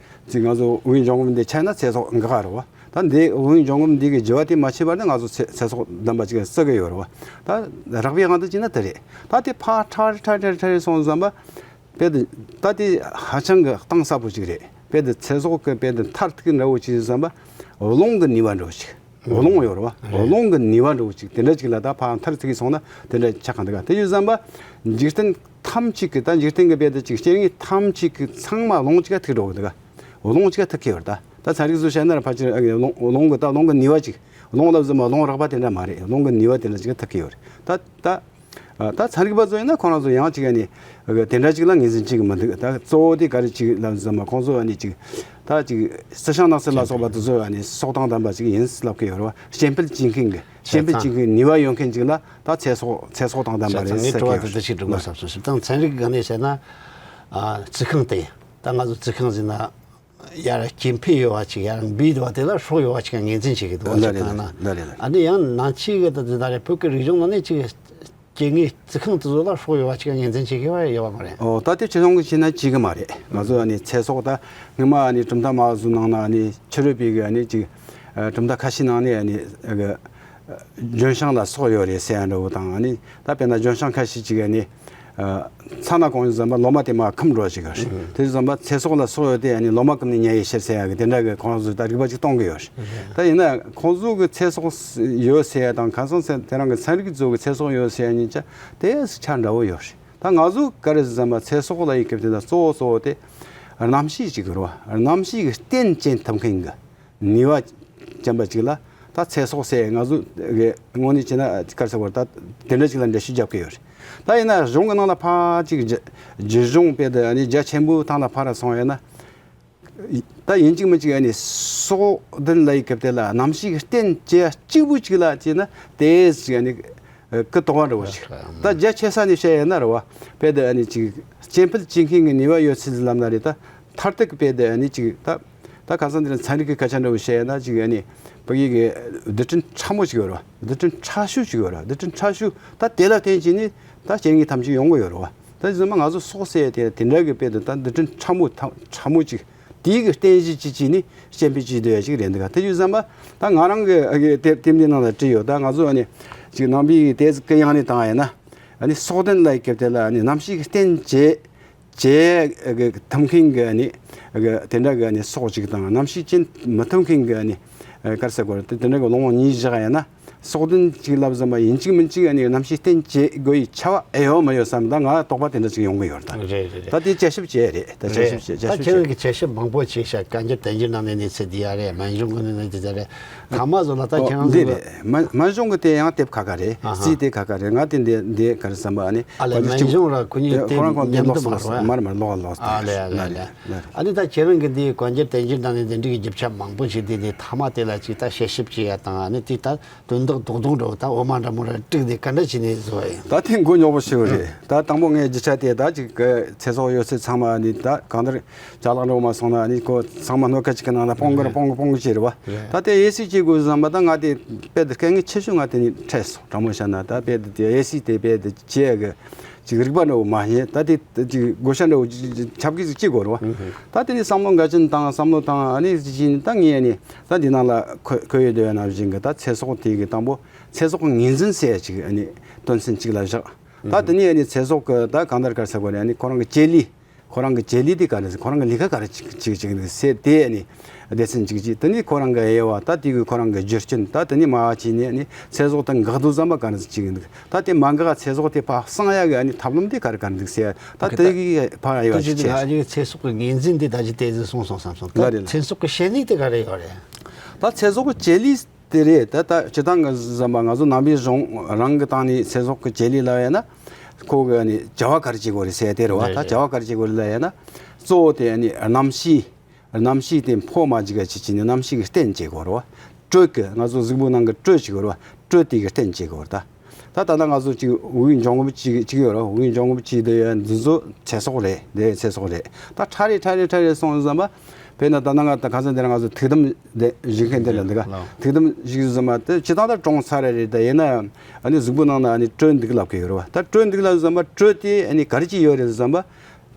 ཅིག་ང་ཚོ་དབུགས་འབྱུང་རྔུབ་འདི་ཆད་ན་ཚེ་སྲོག་འགག་ག་རེད་བ། ད་འདི་དབུགས་འབྱུང་རྔུབ་འདི་གི་བརྗེ་བ་དེ་མ་བྱས་པར་ནི་ང་ཚོ་ཚེ་ཚེ་སྲོག་ལྡན་པ་ཅིག་བརྩི་གི་ཡོད་རེད་བ། ད་རགས་པའི་དབང་དུ་བྱས་ན་དེ་རེད། ད་དེ་ཕར་ཁྲ་རེ་ཁྲ་རེ་ཁྲ་རེ་སོང་ཙམ་པ། དཔེ་དེ་ད་དེ་ཧ་ཅང་གི་གཏིང་ཟབ་པོ་ཅིག་རེད། དཔེ་དེ་ཚེ་སྲོག་གི་དཔེ་དེ་མཐར་ཐུག་འདྲ་བོ་ཅིག་ཙམ་པ། རླུང་གི་ནུས་པ་འདྲ་བོ་ཅིག་རླུང་ཡོད་རེད་བ། རླུང་གི་ནུས་པ་འདྲ་བོ་ཅིག་དེ་འདྲ་ཅིག་ལ་ད་ཕར་མཐར་ཐུག་གི་སོང་ན་དེ་འདྲ་ཆགས་ག་འདུག་ག་དེ་ཡོད་ཙམ་པ། འཇིག་རྟེན་ཐམས་ཅད་ཀྱི་ད་འཇིག་རྟེན་གྱི་དཔེ་དེ་ཅིག་སྐྱེ་དངོས་ཐམས་ཅད་ཀྱི་ཚང་མ་རླུང་ཅིག་ག་ཐུག་འགྲོ་གི་འདུག་ག་རླུང་ཅིག་ག་ཐུག་གི་ཡོད་རེད། ད་ད་ཚན་རིག་བཟོ་བྱས་ན་ར་ཕལ་ཆེར་ཨ་རླུང་རླུང་གི་ད་རླུང་གི་ནུས་པ་ཅིག་རླུང་ལབ་ཙམ་པ་རླུང་རགས་པ་དེ་འདྲ་མ་རེད། རླུང་གི་ནུས་པ་དེ་འདྲ་ཅིག་ག་ཐུག་གི་ཡོད་རེད། ད་ད། ད་ཚན་རིག་པ་ཚོ་ཡིན་ན་ཁོ་རང་ཚོ་ཡང་ཅིག་ཨ་ནི་དེ་འདྲ་ཅིག་ལ་ངོས་འཛིན་བྱེད་ཀྱི་མི་འདུག་ད་གཙོ་བོ་དེ་ག་རེ་ཅིག་ལབ་ཙམ་པ་ཁོང་ཚོ་ཨ་ནི་ཅིག་ད་ཅིག་རྩི་ཤིང་ནགས་ཚལ་ལ་སོགས་པ་དེ་ཚོ་ཨ་ནི་སྲོག་དང་ལྡན་པ་ཅིག་ཡིན་ལབ་ཀྱི་ཡོད་རེད་བ། སྐྱེ་འཕེལ་བྱེད་མཁན་གྱི་སྐྱེ་འཕེལ་བྱེད་མཁན་ནུས་པ་ཡོད་མཁན་ཅིག་ལ་ད་ཚེ་སྲོག་ཚེ་སྲོག་དང་ལྡན་པ་རེད་ཟེར་གྱི་ཡོད་རེད། ད་ཚན་རིག་སྒང་ནས་བཤད་ན་རྩི་ཤིང་དེ་ད་ང་ཚོ་རྩི་ཤིང་ཟེར་ན། ཡར་སྐྱེ་འཕེལ་ཡོད་པ་ཅིག་ཡར་འབུས་འདུག་པ་དེ་ལ་སྲོག་ཡོད་པ་ཅིག་ངོས་འཛིན་བྱེད་ཀྱི་འདུག་པ་ཅིག་དང་ན། ལ་རེད་ལ་རེད། ཨ་ནི་ཡང་ནང་ཆོས་ཀྱི་ད་དེ་ད་རེད་བོད་ཀྱི་རིག་གཞུང་ནང་ནས་ཅིག་ སྐྱེ་དངོས་རྩི་ཁུངས་དེ་ཚོ་ལ་སྲོག་ཡོད་པ་ཅིག་ངོས་འཛིན་བྱེད་ཀྱི་ཡོད་པ་མ་རེད། ཨོ། ད་དེ་སྤྱི་ཡོངས་ཀྱི་བྱས་ན་བྱེད་ཀྱི་མ་རེད། ང་ཚོ་ཨ་ནི་ཚེ་སྲོག་ད་སྔོན་མ་ཨ་ནི་གྲུབ་མཐའ་སྨྲ་བ་ཚོའི་ནང་ན་ཨ་ནི་ཕྱི་རོལ་པའི་གི་ཨ་ནི་ཅིག་ཨ་གྲུབ་མཐའ་ཁ་ཤས་ནང་ནས་ཨ་ནི་ཨ་གི་ལྗོན་ཤིང་ལ་སྲོག་ཡོད་རེད་ཟེར་ཡ་འདྲ་བོ་དང་། ཨ་ནི་ད་དཔེར་ན་ལྗོན་ཤིང་ཁ་ཤས་ཅིག་ཨ་ནི་ཨ་ཚ་ན་གང་ཡིན་ཟེར་ན་ལོ་མ་དེ་མར་ཁུམ་འགྲོ་ཅིག་རེད། དེ་ཟེར་ན་ཚེ་སྲོག་ལ་སྲོག་ཡོད་དེ་ཨ་ནི་ལོ་མ་ཀུན་ནས་ཉལ་ཡི་ཕྱིར་ཟེར་ཡ་གི་དེ་འདྲ་གི་ཁོང་ཚོས་ད་རིགས་པ་ཅིག་གཏོང་གི་ཡོད་རེད། ད་ཡིན་ན་ཁོང་ཚོ་གི་ཚེ་སྲོག་ཡོད་ཟེར་ཡ་དང་ཁ་སང་ཚེ་དེ་རིང་གི་ཚན་རིག་གི་ཚོ་གི་ཚེ་སྲོག་ཡོད་ཟེར་ཡ་གཉིས་ཆ་དེ་ཆ་འདྲ་བོ་ཡོད་རེད། ད་ང་ཚོ་ག་རེ་ཟེར་ན་ཚེ་སྲོག་ལ་ཡི་སྐབས་དེ་ད་གཙོ་བོ་གཙོ་བོ་དེ་གནམ་གཤིས་ཅིག་རེད་བ། གནམ་གཤིས་ཀྱི་རྟེན་བྱེད་ཐུབ་མཁན་གྱི་ནུས་པ་ཅན་པ་ཅིག་ལ་ད་ཚེ་སྲོག་ཟེར་ང་ཚོ་གི་དངོས་གནས་བྱས་ན་ག་རེ་ཟེར་དགོས་རེད། ད་དེ་འདྲ་ཅིག་ལ་འགྲེལ་བཤད་རྒྱབ་ཀྱི་ཡོད་རེད། ད་ཡིན་ན་གཞུང་གི་ནང་ལ་ཕར་ཅིག་རྒྱ་རྒྱུད་གཞུང་དཔེ་དེ་ཨ་ནི་རྒྱ་ཆེན་པོའི་ཐང་ལ་ཕར་སོང་ཡོད་ན། ད་ཡིན་གཅིག་མིན་གཅིག་ཨ་ནི་སྲོག་ལྡན་ལ་ཡི་སྐབས་དེ་ལ་གནམ་གཤིས་ཀྱི་རྟེན་བྱེད་གཅིག་པུ་གཅིག་ལ་བྱས་ན་དེ་ཅིག་ཨ་ནི་ཀི་དོག་པ་འདྲ་བོ་ཞིག་ད་རྒྱ་ཆེ་ས་ནས་བཤད་ཡོད་ན་རེད་བ། དཔེ་དེ་ཨ་ནི་ཅིག་སྐྱེ་འཕེལ་བྱེད་མཁན་གྱི་ནུས་པ་ཡོད་ཚུལ་ལབ་ན་རེད། ད་མཐར་ཐུག་དཔེ་དེ་ཨ་ནི་ཅིག་ད་ད་ཁ་སང་དེ་ཚན་རིག་གི་སྐད་ཆ་འདྲ་བོ་བཤད་ཡོད་ན་ཅིག་ཨ་ནི་ཕ་གི་གི་རྡུལ་ཕྲན་ཕྲ་མོ་ཅིག་ཡོད་རེད་བ། རྡུལ་ཕྲན་ཕྲ་ཤོས་ཅིག་ཡོད་རེད་བ། རྡུལ་ཕྲན་ཕྲ་ཤོས་ད་དེ་ལ་བརྟེན་བྱས་ནས་ད་སྐྱེ་དངོས་ཐམས་ཅད་ཡོང་གི་ཡོད་རེད་བ། ད་ཡིན་ན་ང་ཚོ་སྲོག་ཟེར་དེ་དེ་འདྲ་གི་དཔེ་དེ་ད་རྡུལ་ཕྲན་ཕྲ་མོ་ཐ་ཕྲ་མོ་ཅིག་དེའི་གི་རྟེན་གཞི་ཅིག་བྱས་ནས་སྐྱེ་འཕེལ་བྱེད་སྡོད་ཡ་ཅིག་རེད་འདུག་ག་དེ་ཡོད་ཙམ་པ་ད་ང་རང་གི་ཨ་གི་དེབ་དེབ་འདི་ནང་ལ་བྲིས་ཡོད། ད་ང་ཚོ་ཨ་ནི་ཅིག་ནང་པའི་གི་དེ་ཀི་ཡང་ནས་བཏང་ཡ་ན་ཨ་ནི་སྲོག་ལྡན་ལ་ཡི་སྐབས་དེ་ལ་ཨ་ནི་གནམ་གཤིས་ཀྱི་རྟེན་བྱེད་བྱེད་གི་ཐུབ་མཁན་གི་ཨ་ནི་གི་དེ་འདྲ་གི་ཨ་ནི་སྲོག་ཅིག་དང་གནམ་གཤིས་རྐྱེན་མི་ཐུབ་མཁན་གི་ཨ་ནི་ག་རེ་ཟེར་དགོས་རེད། དེ་འདྲ་གི་གླེང་བ་གཉིས་བཞག་ཡ་ན། སྲོག་ལྡན་ཅིག་ལབ་ཙམ་པ་ཡིན་གཅིག་མིན་གཅིག་ཨ་ནི་གནམ་གཤིས་རྟེན་བྱེད་དགོས་ཡི་ཆ་བ་ཨེ་ཡོད་མ་ཡོད་བསམ། ད་ང་དོགས་པ་དེ་འདྲ་ཅིག་ཡོང་གི་ཡོད། ད་རེད་རེད་ད་རེད། དེ་དཔྱད་ཞིབ་བྱས་རེད། ད་དཔྱད་ཞིབ་བྱས། ད་དཔྱད་ཞིབ་ཁྱེད་རང་བྱས། གིས་དཔྱད་ཞིབ་མང་པོ་བྱས་ཤག་བཀའ་འགྱུར་བསྟན་འགྱུར་ནང་ནས་གནས་ཚུལ་འདི་ཡ་རེད། སྨན་གཞུང་གི་ནས་གནས་ཚུལ་དེ་རེད། ཐ་མ་བཟོ་ལ་ད་ཨོ་ཁྱེད་རང་འདི་ཚོ་ལ། རེད། སྨན་སྨན་གཞུང་གི་དེ་ཡང་དེབ་ཁ་ཁ་རེད། ཨ་ཧ། རྩིས་དེ་ཁ་ཁ་རེད། ང་དེ་འདི་འདི་ག་རེ་བསམ་པ་ཨ་ནི་ཨ་ལས། སྨན་གཞུང་ར་ཁོ་གཉིས་དེ་ཁོ་རང་ཁོང་དེ་མཉམ་ལོག་དུ་མ་སོང་། རེད་བ། མར་མར་ལོག་ལོག་ཨ་ལས་ཨ་ལས་ཨ་ལས། ལ་ལ། ཨ་ནི་ད་ཁྱེད་རང་གིས་འདི་བཀའ་འགྱུར་བསྟན་འགྱུར་ནང་ནས་འདི་འདྲའི་རྒྱབ་ཆ་མང་པོ་ཞིག་འདི་ནས་ཐ་མ་དེ་ལ་ཅིག་ད་དཔྱད་ཞིབ་བྱེད་ཡ་དང་། ཨ་ནི་དེ་ད་དོན་དག་རྡོག་རྡོག་འདྲ་བོ་ད་འོ་མ་འདྲ་མོ་ར་དཀྲུགས་ཏེ་ག་འདྲ་བྱས་ནས་བཟོ་བ་ཡིན། ད་དེ་མགོ་རྙོག་པོ་ཞེ་པོ་རེད། ད་དང་པོ་ངས་རྒྱུ་ཆ་དེ་ད་ཅིག་གི་ཚེ་སྲོག་ཡོད་ཚད་ཚང་མ་ནི་ད་གང་ལྟར་ཅ་ལག་འདྲ་བོ་མ་སོང་ན་ནི་ཁོ་ཚང་མ་སྣོད་ཁ་ཅིག་གི་ནང་ལ་སྤུངས་གི་རེད། སྤུངས་གི་སྤུངས་གི་བྱས་རེད་བ། རེད། ད་དེ་ཨེ་སི་བྱེད་དགོས་བསམ་པ་ད་ང་དེ་དཔེ་དེ་དཀའ་ངལ་ཆེ་ཤོས་ང་དེ་ནི་འཕྲད་སོང་། དྲང་མོ་བཤད་ན་ད་དཔེ་དེ་དེ་ཨེ་སི་དེ་དཔེ་དེ་བྱེད་གི་ཅིག་རིག་པ་འདྲ་བོ་མ་རྙེད། ད་དེ་དེ་ཅིག་བགོ་བཤའ་འདྲ་བོ་ཅིག་ཅིག་ཁྱབ་ཀྱི་ཅིག་ཅིག་དགོས་རེད་བ། ཨུ་ཧུ། ད་དེ་ནི་བསམ་བློ་འགའ་ཅན་བཏང་བསམ་བློ་བཏང་ཨ་ནི་ཅིག་ཅིག་ད་ངས་ཨ་ནི་ད་འདི་ནང་ལ་འཁོད་འཁོད་ཡོད་དོ་ཡ་ན་བཞིན་གི་ད་ཚེ་སྲོག་དེ་གི་དང་པོ་ཚེ་སྲོག་གི་ངོས་འཛིན་ཟེར་ཡ་ཅིག་ཨ་ནི་དོན་ཚན་གཅིག་ལ་བཞག་ད་དེ་ནི་ཨ་ནི་ཚེ་སྲོག་གི་ད་གང་ལྟར་ག་རེ་ཟེར་དགོས་རེད། ཨ་ནི་ཁོ་རང་གི་བྱེད་ལས། ཁོ་རང་གི་བྱེད་ལས་དེ་ག་རེ་ཟེར། ཁོ་རང་གི་ལས་ཀ་ག་རེ་ཅིག་ཅིག་ཅིག་འདུག་ཟེར་དེ་ཨ་ནི་སྡེ་ཚན་གཅིག་ཅིག་དེ་ནི་ཁོ་རང་གི་དབྱེ་བ། ད་དེ་གི་ཁོ་རང་གི་རྒྱུ་རྐྱེན། ད་དེ་ནི་མ་བྱས་ནས་ཨ་ནི་ཚེ་སྲོག་དེ་འགག་འདུག་བསམ་པ་ག་རེ་ཅིག་འདུག་ད་དེ་མ་འགག་ཚེ་སྲོག་དེ་ཕར་སངས་ཡ་གི་ཨ་ནི་ཐབས་ལམ་དེ་ག་རེ་ག་རེ་འདུག་ཟེར། ད་ཨོ་ཁེ། དེ་ད་གི་ཕར་དབྱེ་བ་ཅིག་ཅིག་དེ་ཅིག་ཨ་ནི་ཚེ་སྲོག་གི་ངོས་འཛིན་དེ་ད་ཅི་དེ་ཟིག་སོང་སོང་བསམ་སོང་། ད་ལ་རེད་ལ། ཚེ་སྲོག་གི་བྱེད་ལས་དེ་ག་རེ་ཡོད་རེད། ད་ཚེ་སྲོག་གི་བྱེད་ལས་དེ་རེད། ད་ད་སྤྱིར་བཏང་གི་བསམ་པ་ང་ཚོ་ནང་པའི་གཞུང་རང་གི་སྟེང་ནས་ཚེ་སྲོག་གི་བྱེད་ལས་ལབ་ཡ་ན་ཁོ་གི་ཨ་ནི་བྱ་བ་ག་རེ་བྱེད་དགོས་རེད་ཟེར་དེ་རེད་བ། རེད་ད་རེད། བྱ་བ་ག་རེ་བྱེད་དགོས་རེད་ལབ་ཡ་ན་གཙོ་བོ་དེ་ཨ་ནི་གནམ་གཤིས། གནམ་གཤིས་དེ་འཕོ་མ་བཅུག་ག་ཅིག་བྱས་ནས་གནམ་གཤིས་ཀྱི་རྟེན་བྱེད་དགོས་རེད་བ། དྲོད་ཀྱི་ང་ཚོ་གཟུགས་པོ་ནང་གི་དྲོད་ཅིག་ཡོད་རེད་བ། དྲོད་དེ་གི་རྟེན་བྱེད་དགོས་རེད་ད། ད་ད་ལྟ་ང་ཚོ་ཅིག་དབུགས་འབྱུང་རྔུབ་ཅིག་ཅིག་ཡོད་རེད། དབུགས་འབྱུང་རྔུབ་ཅིག་དེ་ཡོད་འདི་ཚོ་ཚེ་སྲོག་རེད། དེ་ཚེ་སྲོག་རེད། ད་ཁྲ་རེ་ཁྲ་རེ་ཁྲ་རེ་སོང་ཙམ་པ། དཔེར་ན་ད་ལྟ་ང་ད་ཁ་སང་དེ་རིང་ང་ཚོ་ཐུགས་དམ་དེ་བཞེས་མཁན་དེ་ལ་འདུག་ག་ལགས། ཐུགས་དམ་བཞེས་ཙམ་པ་དེ་སྤྱིར་བཏང་ད་གྲོངས་ཚར་རེད། ད་ཡིན་ན་ཡང་ཨ་ནི་གཟུགས་པོ་ནང་ན་ཨ་ནི་དྲོད་འདུག་ལབ་ཀྱི་ཡོད་རེད་བ། ད་དྲོད་འདུག་ལབ་ཙམ་པ་དྲོད་དེ་ཨ་ནི་ག་རེ་ཅིག་ཡོད་རེད་ཙམ་པ།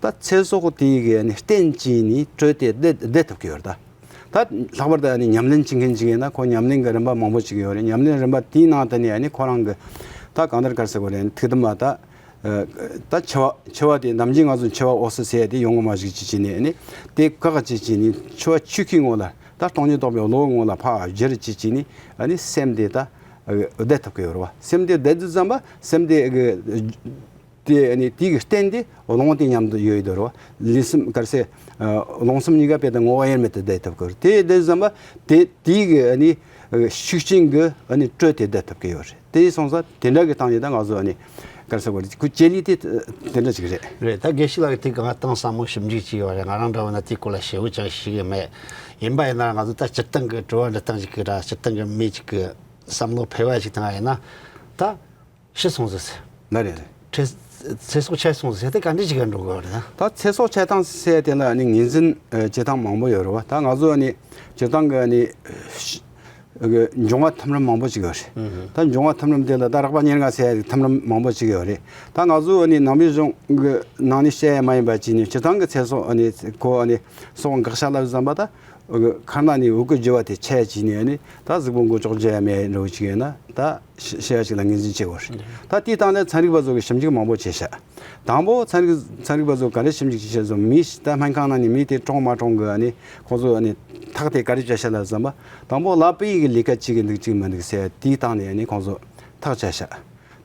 ད་ཚེ་སྲོག་དེ་གི་ཨ་ནི་རྟེན་བྱས་ནས་དྲོད་དེ་བསྡད་བསྡད་ཐུབ་ཀྱི་ཡོད་རེད་ད། ད་ལྷག་པར་དུ་ཨ་ནི་ཉམས་ལེན་བྱེད་མཁན་ཅིག་ཡིན་ན་ཁོ་ཉམས་ལེན་གྱི་རིམ་པ་མང་པོ་ཅིག་ཡོད་རེད། ཉམས་ལེན་རིམ་པ་དེའི་ནང་དུ་ནས་ཨ་ནི་ཁོ་རང་གི་ད་གང་ལྟར་ག་རེ་ཟེར་དགོས་རེད། ཨ་ནི་ཐུགས་དམ་མ་ད་ད་འཆི་བ་འཆི་བ་དེ་ནམ་རྒྱུན་ང་ཚོ་འཆི་བ་འོ་སི་ཟེར་ཡ་དེ་ཡོང་གི་མ་ཞིག་ཅིག་བྱས་ནས་ཨ་ནི་དེ་བཀག་ཅིག་བྱས་ནས་འཆི་བ་ཆོས་སྐུའི་ངོ་ལ་ད་སྟོང་ཉིད་རྟོགས་པའི་བློའི་ངོ་ལ་ཕར་བསྒྱུར་ཅིག་བྱས་ནས་ཨ་ནི་སེམས་དེ་ད་བསྡད་ཐུབ་ཀྱི་ཡོད་རེད་བ། སེམས་དེ་བསྡད་དུས་ཙམ་པ་སེམས་དེ་གི་དེ་ཨ་ནི་དེ་གི་རྟེན་དེ་རླུང་དེ་མཉམ་དུ་ཡོད་ཡོད་དོ་རོ། ལུས་སེམས་ག་རེ་ཟེར། རླུང་སེམས་གཉིས་ཀ་དཔེ་དེ་ངོ་བོ་དབྱེར་མེད་དུ་བསྡད་ཐུབ་ཀྱི་རེད། དེ་བསྡད་ཙམ་པ་དེ་དེ་གི་ཨ་ནི་ཤུགས་རྐྱེན་གི་ཨ་ནི་དྲོད་དེ་བསྡད་ཐུབ་ཀྱི་ཡོད་རེད། དེ་སོང་ཙང་དེ་འདྲ་གི་སྟེང་ནས་ད་ང་ཚོ་ཨ་ནི་ག་རེ་ཟེར་དགོས་རེད། ཁོ་བྱེད་ལས་དེ་དེ་འདྲ་ཅིག་རེད། རེད། ད་དགེ་བཤེས་ལགས་ཀྱིས་དེ་གང་གཏིང་ཟབ་མོ་ཞིབ་འཇུག་བྱས་ཡོད་རེད། ང་རང་འདྲ་བོ་ན་དེའི་སྐོར་ལ་ཞེ་པོ་ཅང་ཤེས་ཀྱི་མེད། ཡིན་པ་ཡིན་ན་ང་ཚོ་ད་སྤྱིར་བཏང་གི་དྲི་བ་འདྲི་སྟངས་ཅིག་གི་ར་སྤྱིར་བཏང་གི་མི་ཅིག་གི་བསམ་བློ་འཕེར་བ་ཞིག་བཏང་བ་ཡིན་ན་ད། ཤི་སོང་ཟེར། ལ་རེད་རེད། ཚེ་ཚེ་སྲོག་ཆད་སོང་ཟེར་དེ་ག་འདྲ་ཞིག་ག་འགྲོ་དགོས་རེད་ད། ད་ཚེ་སྲོག་ཆད་སྟངས་ཟེར་དེ་ལ་ནི་ངོས་འཛིན་ཨ་བྱེད་སྟངས་མང་པོ་ཡོད་རེད་བ། ད་ང་ཚོ་ནི་སྤྱིར་བཏང་གི་ནི་ཤི་ གི་འབྱུང་བ་ཐིམ་རིམ་མང་པོ་ཅིག་ཡོད་རེད། ད་འབྱུང་བ་ཐིམ་རིམ་དེ་ལ་ད་རགས་པ་ཉེར་ལྔ་ཟེར་ཡ་ཐིམ་རིམ་མང་པོ་ཅིག་ཡོད་རེད། ད་ང་ཚོ་ཨ་ནི་ནང་པའི་གཞུང་གི་ནང་ནས་བཤད་ཡ་མ་ཡིན་པ་ཅིག་ནས་སྤྱིར་བཏང་གི་ཚེ་སྲོག་ཨ་ནི་ཁོ་ཨ་ནི་སྲོག་འགག་བྱ་ལ་བསམ་པ་ད། ཁར་ན་ནི་འུ་གི་རྒྱུ་བ་དེ་ཆད་ཅིག་ནས་ཨ་ནི་ད་གཟུགས་པོ་མགོ་ལྕོག་རྒྱུ་ཡ་མེད་འགྲོ་ཅིག་ཡོད་ན་ད་ཤི་ཤི་ཡ་ཅིག་ལ་ངོས་འཛིན་བྱེད་དགོས་རེད། ད་དེའི་སྟེང་ལ་ཚན་རིག་པ་ཚོ་གི་ཞིབ་འཇུག་མང་པོ་བྱས་ཤག་དང་པོ་ཚན་རིག་ཚན་རིག་པ་ཚོ་ག་རེ་ཞིབ་འཇུག་བྱས་ཤག་ཟེར་མི་ད་སྨན་ཁང་ནང་ནས་མི་དེ་གྲོངས་མ་གྲོངས་གི་ཨ་ནི་ཁོང་ཚོ་ཨ་ནི་ཐག་དེ་ག་རེ་བཅད་ཤག་ལ་བསམ་པ། དང་པོ་ཀླད་པའི་གི་ལས་ཀ་བྱེད་གི་འདུག་ཅིག་མི་འདུག་ཟེར་དེའི་སྟེང་ནས་ཨ་ནི་ཁོང་ཚོ་ཐག་བཅད་ཤག་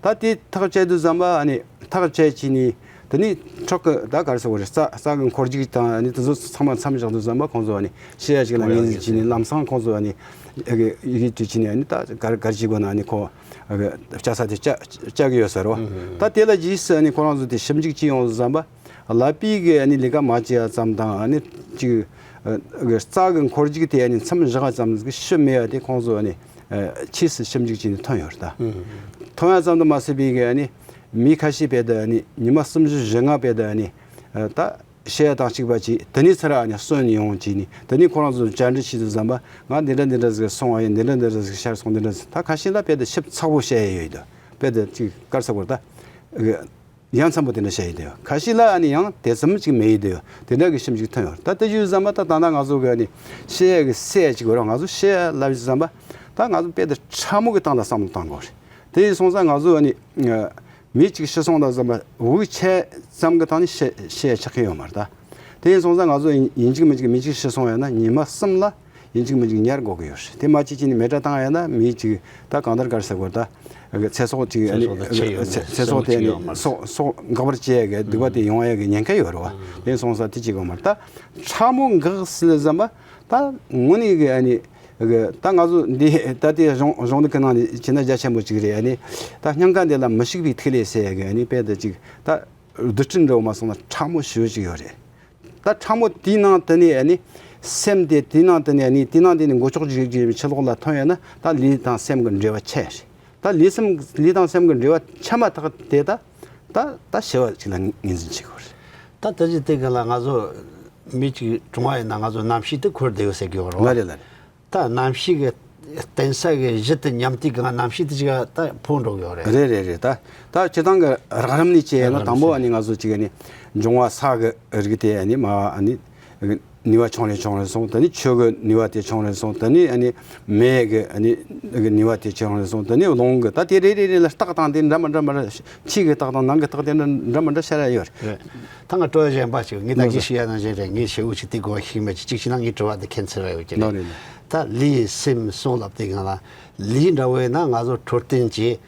ད་དེ་ཐག་བཅད་དུས་ཙམ་པ་ཨ་ནི་ཐག་བཅད་བྱས་ནས་དེ་ནས་ཁྲག་གི་ད་ག་རེ་ཟེར་དགོས་རེད། རྩ་རྩ་གི་འཁོར་རྒྱུག་དང་ཨ་ནི་དེ་ཚོ་ཚང་མ་མཚམས་བཞག་དུས་ཙམ་པ་ཁོང་ཚོ་ཨ་ནི་ཤི་ཡ་ཞིག་ལ་ངོས་འཛིན་བྱས་ནས་ལམ་སང་ཁོང་ཚོ་ཨ་ནི་ཡི་གེ་བྲིས་བྱས་ནས་ཨ་ནི་ད་ག་རེ་ག་རེ་བྱེད་དགོས་ན་ཨ་ནི་ཁོ་བཅད་ས་དེ་བཅད་བཅད་གི་ཡོད་ཟེར་རོ། ད་དེ་ལ་རྗེས་སུ་ཨ་ནི་ཁོ་རང་ཚོ་དེ་ཞིབ་འཇུག་བྱས་ཡོང་དུས་ཙམ་པ་ཀླད་པའི་གི་ཨ་ནི་ལས་ཀ་མ་བྱས་ཡ་ཙམ་དང་ཨ་ནི་ཅིག་རྩ་གི་འཁོར་རྒྱུག་དེ་ཨ་ནི་མཚམས་བཞག་ཡ་ཙམ་གི་ཤི་མེད་ཡ་དེ་ཁོང་ཚོ་ཨ་ནི། ཆེས་སུ་ཞིབ་འཇུག་བྱས་ནས་ཐོན་ཡོད་རེད་ད། ཐོན་ཡ་ཙམ་དུ་མ་ཟད་པའི་གི་ཨ་ནི་མི་ཁ་ཤས་བས་ད་ཨ་ནི་ཉི་མ་གསུམ་བཞི་བཞི་ལྔ་བས་ད་ཨ་ནི་ད་ཤི་ཡ་དང་གཅིག་པ་ཅིག་དེ་ནས་ཚུར་ཨ་ནི་གསོན་ཡོང་བྱས་ནས་དེ་ནས་ཁོ་རང་ཚོ་བཅར་འདྲི་བྱས་དུས་ཙམ་པ་ང་འདི་འདྲ་འདི་འདྲ་ཟིག་སོང་བ་ཡིན། འདི་འདྲ་འདི་འདྲ་ཟིག་ཤར་སོང་། འདི་འདྲ་ཟིག་ད་ཁ་ཤས་ལ་བས་ད་ཞིབ་ཚགས་པོ་བཤད་ཡ་ཡོད་ད། བས་ད་ཅིག་ག་རེ་ཟེར་དགོས་རེད་ད། ཡ་མཚན་པོ་དེ་འདྲ་བཤད་ཡི་དེ་ཡོད། ཁ་ཤས་ལ་ཨ་ནི་ཡང་དེ་ཙམ་ཅིག་མེད་ཡི་དེ་ཡོད། དེ་འདྲ་གི་ཞིབ་འཇུག་ཐོན་ཡོད། ད་དེ་ཞུས་ཙམ་པ་ད་ད་ལྟ་ང་ཚོ་གི་ཨ་ནི་ཤི་ཡ་གི་སྲས་ཅིག་ཡོད་ར། ང་ཚོ་ཤི་ཡ་ལབ་ཞུས་ཙམ་པ་ད་ང་ཚོ་དཔེ་དེ་ཕྲ་མོ་གི་སྟེང་ལ་བསམ་བློ་གཏོང་དགོས་རེད། དེ་ཡིན་སོང་ཙང་ང་ཚོ་ཨ་ནི་མི་གཅིག་ཤི་སོང་ད་ཙམ་པ་འུ་ཆ་ཙམ་གི་སྟེང་ནས་ཤི་ཤི་ཡ་ཆགས་ཀྱི་ཡོད་མ་རེད་ད། དེ་ཡིན་སོང་ཙང་ང་ཚོ་ཡིན་ཡིན་གཅིག་མིན་གཅིག་མི་གཅིག་ཤི་སོང་ཡོད་ན་ཉི་མ་གསུམ་ལ་ཡིན་གཅིག་མིན་གཅིག་ཉར་དགོས་ཀྱི་ཡོད་རེད། དེ་མ་བྱེད་ཀྱི་ནི་མེ་སྲེག་བཏང་ཡ་ན་མི་གཅིག་ད་གང་ལྟར་ག་རེ་ཟེར་དགོས་ད། ཚེ་སྲོག་ཅིག་ཨ་ནི་ཚེ་སྲོག་དང་ཁྱད་ཡོད་མེད་ཚེ་སྲོག་དེ་ཨ་ནི་སྲོག་སྲོག་འགག་པར་བྱེད་ཡ་གི་སྡིག་པ་དེ་ཡོང་ཡ་གི་ཉེན་ཁ་ཡོད་རེད་བ། དེ་སོང་ཙང་དེ་བྱེད་དགོས་མ་རེད་ད། ཕྲ་མོ་འགག་ཟེར་ཙམ་པ་ད་དངོས་གནས་གི་ཨ་ནི་གི་ད་ང་ཚོ་འདི་ད་ལྟའི་གཞུང་གཞུང་ལུགས་ཀྱི་ནང་ནས་བྱས་ན་རྒྱ་ཆེན་པོ་ཅིག་རེད། ཨ་ནི་ད་སྙིང་ག་འདི་ལ་མི་ཞུགས་པའི་ཐིག་ལེ་ཟེར་ཡ་གི་ཨ་ནི་དཔེ་དེ་ཅིག་ད་བསྡུས་སྲོལ་འདྲ་བོ་མ་སོང་ན་ཕྲ་མོ་ཞེ་པོ་ཅིག་ཡོད་རེད། ད་ཕྲ་མོ་དེའི་ནང་དུ་ནས་ཨ་ནི་སེམས་དེ་དེའི་ནང་དུ་ནས་ཨ་ནི་དེའི་ནང་དེ་ནས་མགོ་ལྕོག་ཅིག་ཅིག་ཕྱི་ལོགས་ལ་ཐོན་ཡོད་ན་ད་ལུས་དང་སེམས་ཀྱི་འབྲེལ་བ་ཆད་རེད། ད་ལུས་སེམས་ལུས་དང་སེམས་ཀྱི་འབྲེལ་བ་ཆད་མ་ཐག་དེ་ད་ད་ད་ཤི་བ་ཅིག་ལ་ངོས་འཛིན་བྱེད་དགོས་རེད། ད་དེ་བཞིན་དེ་ག་ལ་ང་ཚོ་མི་གཅིག་གྲོངས་པ་ཡིན་ན་ང་ཚོ་རྣམ་ཤེས་དེ་འཁོར་བསྡད་ཡོད་ཟེར་གྱི་ཡོད་རེད་བ། ལ་རེད་ལ་རེད། ད་རྣམ་ཤེས་ཀྱི་བརྟེན་ས་གི་གཞི་དེ་ཉམས་དུས་གང་རྣམ་ཤེས་དེ་ཅིག་ད་འཕོ་འགྲོ་གི་ཡོད་རེད། རེད་རེད་རེད། ད་ད་སྤྱིར་བཏང་གི་རགས་རིམ་ནས་བྱས་ན་དང་པོ་ཨ་ནི་ང་ཚོ་ཅིག་ཨ་ནི་འབྱུང་བ་ས་གི་རིགས་དེ་ཨ་ནི་མ་ཨ་ནི་ནུས་པ་ཆུང་རེ་ཆུང་རེ་སོང་། ད་ནི་ཆུ་གི་ནུས་པ་དེ་ཆུང་རེ་སོང་། ད་ནི་ཨ་ནི་མེ་གི་ཨ་ནི་གི་ནུས་པ་དེ་ཆུང་རེ་སོང་། ད་ནི་རླུང་གི་ད་དེ་རེ་རེ་རེ་ལ་རྟགས་དང་དེ་འདྲ་མི་འདྲ་མི་འདྲ་ཕྱི་གི་རྟགས་དང་ནང་གི་རྟགས་དེ་འདྲ་འདྲ་མི་འདྲ་ཤར་ཡ་ཡོད་རེད། ད་ང་དྲི་བ་གཞན་པ་ཞིག་ངས་ད་ནོར་གིན་ཞུ་ཡ་ནང་བཞིན་རེད། ངས་ཞེ་པོ་ཅིག་དེ་གོ་བ་ཤེས་མེད་ཅིག་ཅིག་བྱས་ན་ངའི་དྲི་བ་དེ་ཁྱད་མཚར་བ་ཡོད་ཀྱི་རེད། ནོར་རེད། ད་ལུས་སེམས་སྲོག་ལབ་དུས་སྒང་ལ་ལུས་འདྲ་བོ་ཡིན་ན་ང་ཚོ་འཕྲོད་བསྟེན་གྱིས་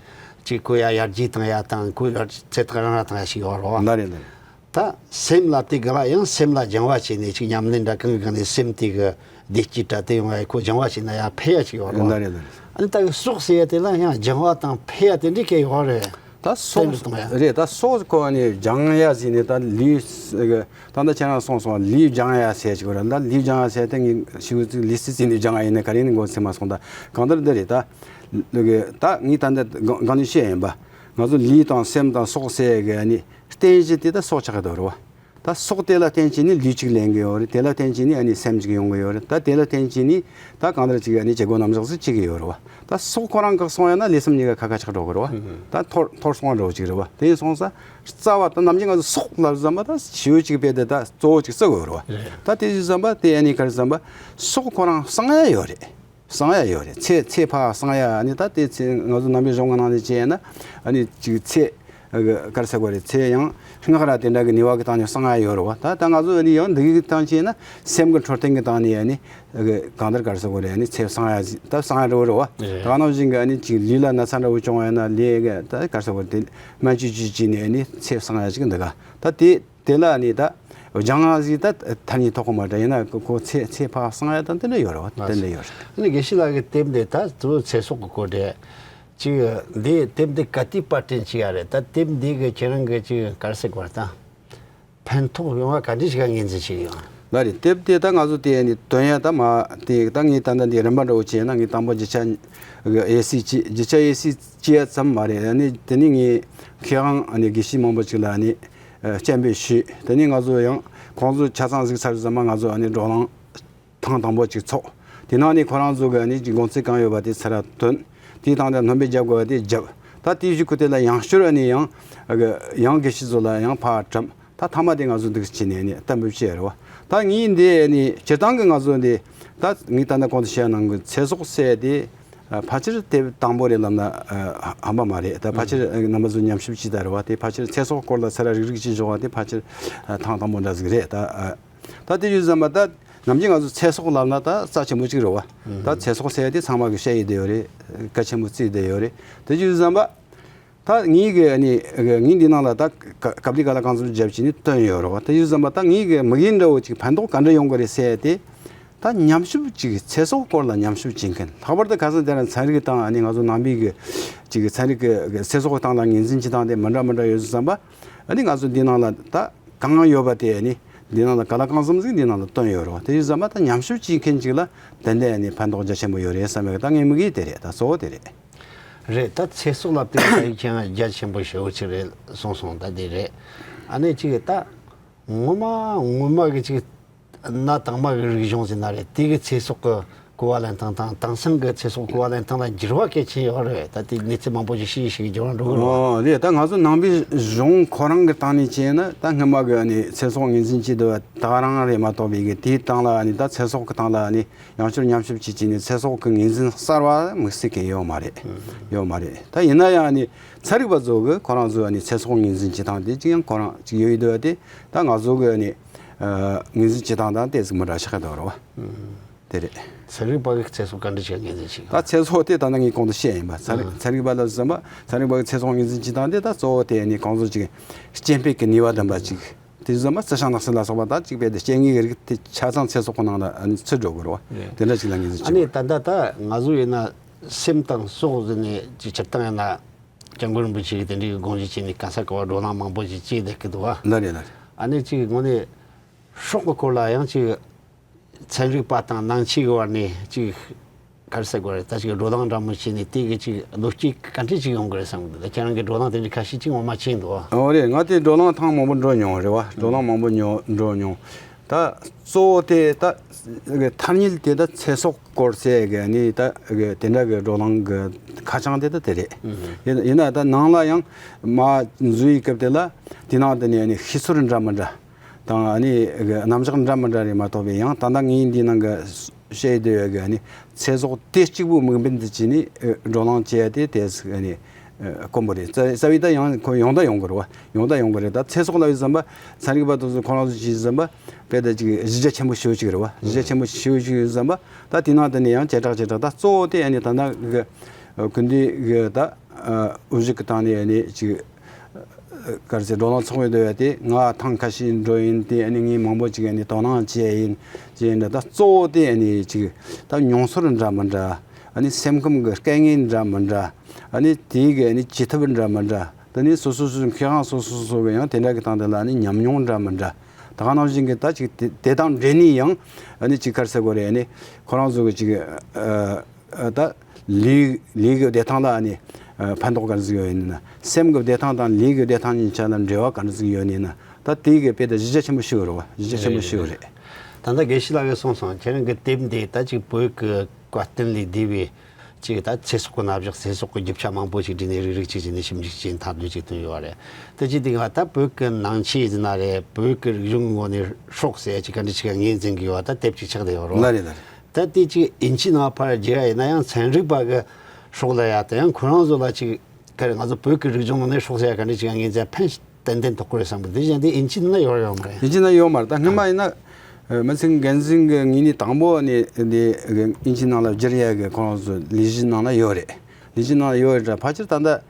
ཅིག་ཁོ་ཡ་ཡར་རྒྱས་བཏང་ཡ་དང་ཁོ་ཡར་ཚེ་ཐག་རིང་ར་བཏང་ཡ་ཞིག་ཡོད་རེད་བ། ནོར་རེད་ནོར་རེད། ད་སེམས་ལབ་དུས་སྒང་ལ་ཡང་སེམས་ལ་སྦྱང་བ་བྱས་ནས་ཅིག་ཉམས་ལེན་འདྲ་གང་གི་སྒང་ནས་སེམས་དེ་གི་བདེ་སྐྱིད་འདྲ་དེ་ཡོང་བ་ཁོ་སྦྱང་བ་བྱས་ན་ཡང་འཕེལ་ཡ་ཅིག་ཡོད་རེད་བ། ནོར་རེད་ནོར་རེད། ཨ་ནི་ད་གི་སྲོག་ཟེར་ཡ་དེ་ལ་ཡང་སྦྱང་བ་དང་འཕེལ་ཡ་དེ་འདྲ་གས་ཡོད་རེད། ད་སྲོག་སེམས་ལ་གཏོང་ཡ། རེད། ད་སྲོག་ཁོ་ནི་སྦྱང་ཡ་ཟེར་ནས་ད་ལུས་ད་ལྟ་ཁྱེད་རང་གསུངས་སོང་། ལུས་སྦྱང་ཡ་ཟེར་ཅིག་རེད། ད་ལུས་སྦྱང་ཡ་ཟེར་དེ་ངས་ཞུ་ཚིག་ལུས་སི་ཟེར་ནས་སྦྱང་ཡ་ཡིན་ན་ག་རེ་ནི་མགོ་ཚོད་མ་སོང་། ད་གང་ལྟར་འདི་རེད། ད་ད་ངས་ད་ལྟ་གང་ནས་བཤད་ཡིན་པ། ང་ཚོ་ལུས་དང་སེམས་དང་སྲོག་ཟེར་གི་ནི་རྟེན་གཞི་དེ་ད་སྲོག་ཆགས་ཀྱི་འདུག་རེད་བ། ད་སྲོག་དེ་ལ་བརྟེན་བྱས་ནས་ལུས་གཅིག་ལེན་གྱི་ཡོད་རེད། དེ་ལ་བརྟེན་བྱས་ནས་ཨ་ནི་སེམས་གཅིག་ཡོང་གི་ཡོད་རེད། ད་དེ་ལ་བརྟེན་བྱས་ནས་ད་གང་ལྟར་ཅིག་ཨ་ནི་བྱེད་སྒོ་རྣམ་གཞག་ཅིག་བྱེད་ཀྱི་ཡོད་རེད་བ། ད་སྲོག་ཁོ་རང་འགག་སོང་ཡོད་ན་ལུས་སེམས་གཉིས་ཀ་ཁ་ཁ་ཆག་འགྲོ་གི་རེད་བ། ད་འཐོར་འཐོར་སོང་འགྲོ་གི་རེད་བ། དེ་ཡིན་སོང་ཙང་རྩ་བ་ད་ནམ་རྒྱུན་ང་ཚོ་སྲོག་ལབ་བསམ་པ་ད་ཞེ་པོ་ཅིག་དཔེ་དེ་ད་གཙོ་བོ་ཅིག་བརྩི་དགོས་རེད་བ། ད་དེ་བཞིན་བསམ་པ་དེ་ཨ་ནི་ག་རེ་བསམ་པ་སྲོག་ཁོ་རང་གསང་ཡ་ཡོད་རེད། གསང་ཡ་ཡོད་རེད། ཚེ་ཚེ་ཕར་གསང་ཡ་ཨ་ནི་ད་དེ་ཚེ་ང་ཚོ་ནང་པའི་གཞུང་གི་ནང་ནས་བྱས་ན་ཨ་ནི་ཅིག་ཚེ་ག་རེ་ཟེར་དགོས་རེད། ཚེ་ཡང་སྔགས་ར་དེ་འདྲ་གི་ནུས་པ་གི་སྟེང་ནས་གསང་ཡ་ཡོད་རེད་བ། ད་ད་ང་ཚོ་ཨ་ནི་ཡང་འདི་གི་སྟེང་བྱས་ན་སེམས་གི་འཕྲོད་བསྟེན་གི་སྟེང་ནས་ཨ་ནི་གང་ལྟར་ག་རེ་ཟེར་དགོས་རེད། ཨ་ནི་ཚེ་གསང་ཡ་ད་གསང་ཡ་འདྲ་བོ་རེད་བ། ད་ག་ནང་བཞིན་གི་ཨ་ནི་ཅིག་ལུས་ལ་ན་ཚ་འདྲ་བོ་བྱུང་བ་ཡིན་ན་ལུས་གི་ད་ག་རེ་ཟེར་དགོས་རེད། དེ་སྨན་བཅོས་བཅོས་བྱས་ནས་ཨ་ནི་ཚེ་གསང་ཡ་ཅིག་འདུག་ག་ད་དེ། དེ་ལ་ནི་ད་སྦྱང་ང་ཟིག་ད་ཐ་སྙད་ཐོགས་གོ་མ་འདྲ་ཡིན་ན་ཁོ་ཚེ་ཚེ་ཕར་གསང་ཡ་དང་དེ་འདྲ་ཡོད་རེད་བ། དེ་འདྲ་ཡོད་རེད། ཨ་ནི་དགེ་བཤེས་ལགས་ཀྱི་དེབ་འདི་ད་དུ་ཚེ་སྲོག་གི་སྐོར་རེད། ཅིག་འདི་དེབ་འདི་ག་དུས་པར་སྐྲུན་བྱས་ཡ་རེད། ད་དེབ་འདི་གི་ཁྱེད་རང་གི་ཅིག་ག་རེ་ཟེར་དགོས་རེད། ད་ཕན་ཐོགས་ཡོང་བ་ག་འདྲ་ཞིག་ངོས་འཛིན་བྱས་ཡོད། ལགས་རེད། དེབ་དེ་ད་ང་ཚོ་དེ་ནི་དོན་ཡ་ད་མ་དེ་ད་ངས་ད་ལྟ་འདི་རིམ་པ་འདྲ་བོ་བྱས་ན་ངས་དང་པོ་རྒྱུ་ཆ་གི་དབྱེ་གསེས་བྱས། རྒྱུ་ཆ་དབྱེ་གསེས་བྱས་ཡ་ཙམ་མ་རེད། ཨ་ནི་དེ་ནི་ངས་མཁས་དབང་ཨ་ནི་དགེ་བཤེས་མང་པོ་ཅིག་ལ་ཨ་ནི་སྤྱན་འབུལ་ཞུས། དེ་ནས་ང་ཚོ་ཡང་ཁོང་ཚོ་ཆ་ཚང་གཟིགས་ཚར་ཙམ་པ་ང་ཚོ་ཨ་ནི་བགྲོ་གླེང་ཐེངས་དང་པོ་ཅིག་ཚོགས། དེ་ནང་ནས་ཁོ་རང་ཚོ་གི་ཨ་ནི་ཅིག་དགོང་ཚིགས་གང་ཡོད་པ་དེ་ཚུར་ར་ཐོན། དེའི་སྟེང་དུ་སྣོན་པ་རྒྱབ་དགོས་པ་དེ་རྒྱབ། ད་དེའི་གཞུག་གུ་དེ་ལ་ཡང་བསྐྱར་ཨ་ནི་ཡང་ཨ་གི་ཡང་དགེ་བཤེས་ཚོ་ལ་ཡང་ཕར་འཁྲམ། ད་མཐའ་མ་དེ་ང་ཚོ་འདུག་བྱས་ནས་ཨ་ནི་གཏན་འབེབས་བྱས་རེད་བ། ད་ངས་འདི་ཨ་ནི་སྤྱིར་བཏང་གི་ང་ཚོ་འདི་ད་ངས་ད་ལྟ་གོང་དུ་བཤད་གནང་གི་ཚེ་སྲོག་ཟེར་དེ་ཨ་ཕལ་ཆེར་དེབ་དང་པོ་རེད་ལབ་ན་ཨ་ཧམ་པ་མ་རེད། ད་ཕལ་ཆེར་ཨ་རྣམ་པ་ཚོ་ཉམས་ཞིབ་བྱས་ད་རེད་བ། དེ་ཕལ་ཆེར་ཚེ་སྲོག་སྐོར་ལ་ཚུར་ར་རིག་རིག་བྱས་འཇོག་པ་དེ་ཕལ་ཆེར་ཨ་ཐེངས་དང་པོ་འདྲ་ཟིག་རེད། ད་ཨ་ད་དེ་ཡོད་ཙམ་པ་ད་ནམ་རྒྱུན་ང་ཚོ་ཚེ་སྲོག་ལབ་ན་ད་རྩ་ཆེན་པོ་གཅིག་རེད་བ། ད་ཚེ་སྲོག་ཟེར་དེ་ཚང་མ་གི་བཤད་ཡི་དེ་ཡོད་རེད། གལ་ཆེན་པོ་བརྩི་ཡི་དེ་ཡོད་རེད། དེ་ཡོད་ཙམ་པ། ད་ངས་གི་ཨ་ནི་ངས་འདི་ནང་ལ་ད་ཀ་ཀ་པ་ལི་ཀ་ལ་རྐང་འཛུགས་བརྒྱབ་བྱས་ནས་བཏོན་ཡོད་རེད་བ། དེ་ཡོད་ཙམ་པ་ད་ངས་གི་མིག་ཡིད་འདྲ་བོ་ཅིག་ཕན་ཐོགས་ག་འདྲ་ཡོང་གི་རེད་ཟེར་ཏེ། ད་ཉམས་ཞིབ་ཅིག་ཚེ་སྲོག་སྐོར་ལ་ཉམས་ཞིབ་བྱེད་མཁན་ལྷག་པར་དུ་ཁ་སང་དེ་རིང་ཚན་རིག་དང་ཨ་ནི་ང་ཚོ་ནང་པའི་གི་ཅིག་ཚན་རིག་གི་གི་ཚེ་སྲོག་གི་སྟེང་ལ་ངོས་འཛིན་བྱེད་སྟངས་དེ་མི་འདྲ་མི་འདྲ་ཡོད་ཙམ་པ། ཨ་ནི་ང་ཚོ་འདི་ནང་ལ་ད་གང་ཡོད་པ་དེ་ཨ་ནི་འདི་ནང་ལ་ག་ལ་གང་འཚམ་ཟིག་འདི་ནང་ལ་བཏོན་ཡོད་རེད་བ། དེ་ཡོད་ཙམ་པ་ད་ཉམས་ཞིབ་བྱེད་མཁན་ཅིག་ལ་ཏན་ཏན་ཨ་ནི་ཕན་ཐོགས་རྒྱ་ཆེན་པོ་ཡོད་རེད་བསམ་ཡོད། ད་ངའི་དམིགས་ཡུལ་དེ་རེད། ད་གཙོ་བོ་དེ་རེད། རེད། ད་ཚེ་སྲོག་ལ་དཔེ་ཁྱད་ཡོན་རྒྱ་ཆེན་པོ་ཞེ་པོ་ཅིག་རེད་གསུངས་སོང་། ད་དེ་རེད། ཨ་ནི་ཅིག་ད་ངོ་མ་ངོ་མ་གི་ཅིག་གནའ་དང་མ་གི་རིག་གཞུང་ཟེར་ན་རེད། དེ་གི་ཚེ་སྲོག་གི་གོ་བ་ལེན་སྟངས་དང་དེང་སང་གི་ཚེ་སྲོག་གོ་བ་ལེན་སྟངས་ལ་འགྱུར་བ་གལ་ཆེན་ཡོད་རེད། ད་དེ་གནས་ཚུལ་མང་པོ་ཞིག་ཤེས་ཤིག་འགྱུར་བ་འགྲོ་གི་རེད། ཨོ་རེད། ད་ང་ཚོ་ནང་པའི་གཞུང་ཁོ་རང་གི་སྟེང་ནས་བྱས་ན་ད་སྔོན་མ་གི་ཨ་ནི་ཚེ་སྲོག་ངོས་འཛིན་བྱེད་དུས་ད་རང་རེད་མ་གཏོགས་པའི་གི་དེའི་སྟེང་ལ་ཨ་ནི་ད་ཚེ་སྲོག་གི་སྟེང་ལ་ཨ་ནི། ཡང་བསྐྱར་ཉམས་ཞིབ་བྱེད་ཀྱི་ནི་ཚེ་སྲོག་གི་ངོས་འཛིན་གསར་བ་དམིགས་བསལ་གྱི་ཡོད་མ་རེད། ཡོད་མ་རེད། ད་ཡིན་ན་ཡང་ནི་ཚན་རིག་པ་ཚོ་གི་ཁོ་རང་ཚོ་ནི་ཚེ་སྲོག་ངོས་འཛིན་བྱེད་སྟངས་དེ་ཅི་ཡང་ཁོ་རང་ཅིག་ཡོད་ཡོད་དེ། ད་ང་ཚོ་གི་ནི་ངོས་འཛིན་བྱེད་སྟངས་དང་དེ་ཟིག་མི་འདྲ་ཆགས་ཀྱི་འདུག་རེད་བ། དེ་རེད། ཚན་རིག་པ་གི་ཚེ་སྲོག་ག་འདྲ་ཞིག་ངོས་འཛིན་བྱེད་ཀྱི། ད་ཚེ་སྲོག་དེ་ད་ནི་ངས་གོང་དུ་བཤད་ཡིན་པ། ཚན་རིག་ཚན་རིག་པ་ལ་བསམ་པ་ཚན་རིག་པ་གི་ཚེ་སྲོག་ངོས་འཛིན་བྱེད་སྟངས་དེ་ད་གཙོ་བོ་དེ་ནི་གང་ཚོ་ཅིག་སྐྱེ་འཕེལ་གྱི་ནུས་པ་ལྡན་པ་ཅིག་དེ་ཙམ་པ་རྩི་ཤིང་ནགས་ཚལ་ལ་སོགས་པ་དང་གཅིག་པའི་དེ་སྐྱེ་དངོས་ཀྱི་རིགས་དེ་ཆ་ཚང་ཚེ་སྲོག་གི་ནང་ལ་ཨ་ནི་ཚུད་འགྲོ་དགོས་རེད་བ། དེ་འདྲ་ཅིག་ལ་ངོས་འཛིན་ཨ་ནི་བྱེད་ད་ལྟ་ད་ང་ཚོ་ཡིན་ན་སེམས་དང་སྲོག་ཟེར་ནས་ཅིག་སྤྱིར་བཏང་ཡིན་ན་སྐྱབས་མགོན་རིན་པོ་ཆེ་གིས་དེ་འདྲའི་དགོངས་བཞེས་བྱས་ནས་ག་ས་ག་བ་བགྲོ་གླེང་མང་པོ་ཞིག་བྱས་བསྡད་ཀྱི་འདུག་བ། ལ་རེད་ལ་རེད། ཨ་ནི་ཅིག་དངོས་གནས་སྲོག་གི་སྐོར་ལ་ཡང་ཅིག་ཚན་རིག་པ་དང་ནང་ཆོས་ཀྱི་བར་ནས་ཅིག་ག་རེ་ཟེར་དགོས་རེད། ད་ཅིག་བགྲོ་གླེང་འདྲ་མོ་བྱས་ནས་དེ་གི་ཅིག་བློ་སྐྱེད་ག་འདྲ་ཅིག་ཡོང་གི་རེད་བསམ་གི་འདུག་ད་ཁྱེད་རང་གི་བགྲོ་གླེང་དེ་འདྲ་ཁ་ཤས་ཅིག་ངོ་མ་བྱས་འདུག་ཨ། འོ་རེད། ང་དེ་བགྲོ་གླེང་ཐེངས་མང་པོ་འགྲོ་མྱོང་རེད་བ། བགྲོ་གླེང་མང་པོ་ཉོ་འགྲོ་མྱོང་། ད་གཙོ་བོ་དེ་ད་ཐ་སྙད་དེ་ད་ཚེ་སྲོག་སྐོར་ཟེར་གི་ནི་ད་དེ་འདྲ་གི་བགྲོ་གླེང་གི་ཁ་བྱང་དེ་ད་དེ་རེད། ཡིན་ཡིན་ན་ད་ནང་ལ་ཡང་མ་འཛུལ་བའི་སྐབས་དེ་ལ་དེ་ནང་དེ་ནས་ནི་ཤི་ཚོར་འདྲ་མི་འདྲ། དང་ཨ་ནི་གི་རྣམ་གཞག་འདྲ་མི་འདྲ་རེད་མ་གཏོགས་པའི་ཡང་ད་ལྟ་ངས་འདི་ནང་གི་བཤད་བསྡད་ཡོད་གི་ཨ་ནི་ཚེ་སྲོག་དེ་གཅིག་པུ་དམིགས་འབེན་དུ་བྱས་ནས་ཨ་བགྲོ་གླེང་བྱས་ཏེ་དེ་ཨ་ནི་ཨ་དཀོན་པོ་རེད། རྩ་རྩ་བའི་ད་ཡང་ཁོ་ཡོང་ད་ཡོང་གི་རེད་བ། ཡོང་ད་ཡོང་གི་རེད། ད་ཚེ་སྲོག་ལབ་ཡོད་ཙམ་པ་ཚན་རིག་པ་དེ་ཚོ་ཁོ་རང་ཚོ་བྱས་ཙམ་པ་དཔེ་ད་ཅིག་གཞི་རྒྱ་ཆེན་པོ་ཞེ་པོ་ཅིག་རེད་བ། གཞི་རྒྱ་ཆེན་པོ་ཞེ་པོ་ཅིག་ཡོད་ཙམ་པ་ད་དེ་ནང་དེ་ནས་ཡང་བྱེ་བྲག་བྱེ་བྲག་ད་གཙོ་བོ་དེ་ཨ་ནི་ད་ལྟ་གི་ཨ་སྐུ་མདུན་གི་ད་ཨ་དབུ་བཞུགས་ཀྱི་སྟེང་ནས་ཨ་ནི་ཅིག་ག་རེ་ཟེར། བགྲོ་གླེང་ཚོགས་པའི་འདོད་ཡ་དེ་ང་ཐེངས་ཁ་ཤས་འགྲོ་ཡིན་ཏེ་ཨ་ནི་ངས་མང་པོ་ཅིག་ཨ་ནི་དོ་སྣང་བྱས་ཡིན་ཅེས་འདྲ། ད་གཙོ་བོ་དེ་ཨ་ནི་ཅིག་ད་མྱོང་ཚོར་འདྲ་མི་འདྲ། ཨ་ནི་སེམས་ཁམས་ཀྱི་དཀའ་ངལ་འདྲ་མི་འདྲ། ཨ་ནི་དེའི་གི་ཨ་ནི་བྱེད་ཐབས་འདྲ་མི་འདྲ། ད་ནི་སོ་སོ་སོ་མཁས་དབང་སོ་སོ་སོ་གི་ཡང་དེ་འདྲ་གི་སྟེང་དེ་ལ་ཨ་ནི་ཉམས་མྱོང་འདྲ་མི་འདྲ། ད་ག་ནང་བཞིན་གི་ད་ཅིག་དེ་དེ་དང་འབྲེལ་ནས་ཡང་ཨ་ནི་ཅིག་ག་རེ་ཟེར་དགོས་རེད། ཨ་ནི་ཁོ་རང་ཚོ་གི་ཅིག་ཨ། ད་ལུས་ལུས་ཀྱི་བདེ་ཐང་ལ་ནི་ཕན་ཐོགས་ག་འདྲ་ཟིག་ཡོད་ཡིན་ན། སེམས་ཀྱི་བདེ་ཐང་དང་ལུས་ཀྱི་བདེ་ཐང་གཉིས་ཆ་ལ་འབྲེལ་བ་ག་འདྲ་ཟིག་ཡོད་ཡིན་ན། ད་དེ་གི་དཔེ་ད་གཞི་རྒྱ་ཆེན་པོ་ཞིག་རེད་བ། གཞི་རྒྱ་ཆེན་པོ་ཞིག་རེད། ད་ལྟ་དགེ་བཤེས་ལགས་ཀྱིས་གསུངས་སོང་། ཁྱེད་རང་གི་དེབ་འདི་ད་ཅིག་བོད་ཀྱི་བཀའ་བསྟན་ལས་འདས་པའི་ཅིག་ད་ཚེ་སྲོག་གི་རྣམ་གཞག་ཚེ་སྲོག་གི་རྒྱུ་ཆ་མང་པོ་ཞིག་བསྒྲིགས་ནས་རིགས་རིགས་ཅིག་བྱས་ནས་ཞིབ་འཇུག་བྱས་མཐར་འདོན་ཅིག་བཏོན་ཡོད་རེད། ད་ཅིག་དེ་ག་ད་བོད་ཀྱི་ནང་ཆོས་ཡིན་ན་རེད། བོད་ཀྱི་རིག་གཞུང་གི་ངོས་ནས་སྲོག་ཟེར་ཅིག་ག་འདྲ་ཅིག་ངོས་འཛིན་གྱི་ཡོད་པ་ད་དེབ་ཅིག་ཆགས་བསྡད་ཡོད་རེད། ལ་རེད་ལ་རེད། ད་དེ་ཅིག་དབྱིན་ཇིའི་ནང་ཕར་བསྒྱུར་ཡ་ཡིན་ན་ཡང་ཚན་རིག་པ་གི་སྲོག་ལ་ཡ་དང་ཡང་ཁོ་རང་ཚོ་ལ་ཅིག་ག་རེ་ང་ཚོ་བོད་ཀྱི་རིག་གཞུང་ནང་ནས་སྲོག་ཟེར་ཡ་ག་འདྲ་ཅིག་ཡང་ངོས་འཛིན་ཕན་ཏན་ཏན་ཐོགས་ཀྱི་རེད་བསམ་གི། དེ་བཞིན་དེ་དབྱིན་ཇིའི་ནང་ན་ཡོད་ཡོད་མ་རེད། དབྱིན་ཇིའི་ནང་ཡོད་མ་རེད། ད་སྔོན་མ་ཡིན་ན་ཨ་མི་ཚེ་རིང་རྒྱལ་མཚན་གི་ངོས་ནས་དང་པོ་ནས་འདི་དབྱིན་ཇིའི་ནང་ལ་བསྒྱུར་ཡ་གི་ཁོ་རང་ཚོ་ལས་གཞི་ནང་ལ་ཡོད་རེད། ལས་གཞི་ནང་ལ་ཡོད་རེད། ད་ཕལ་ཆེར་ད་ལྟ་ཨ་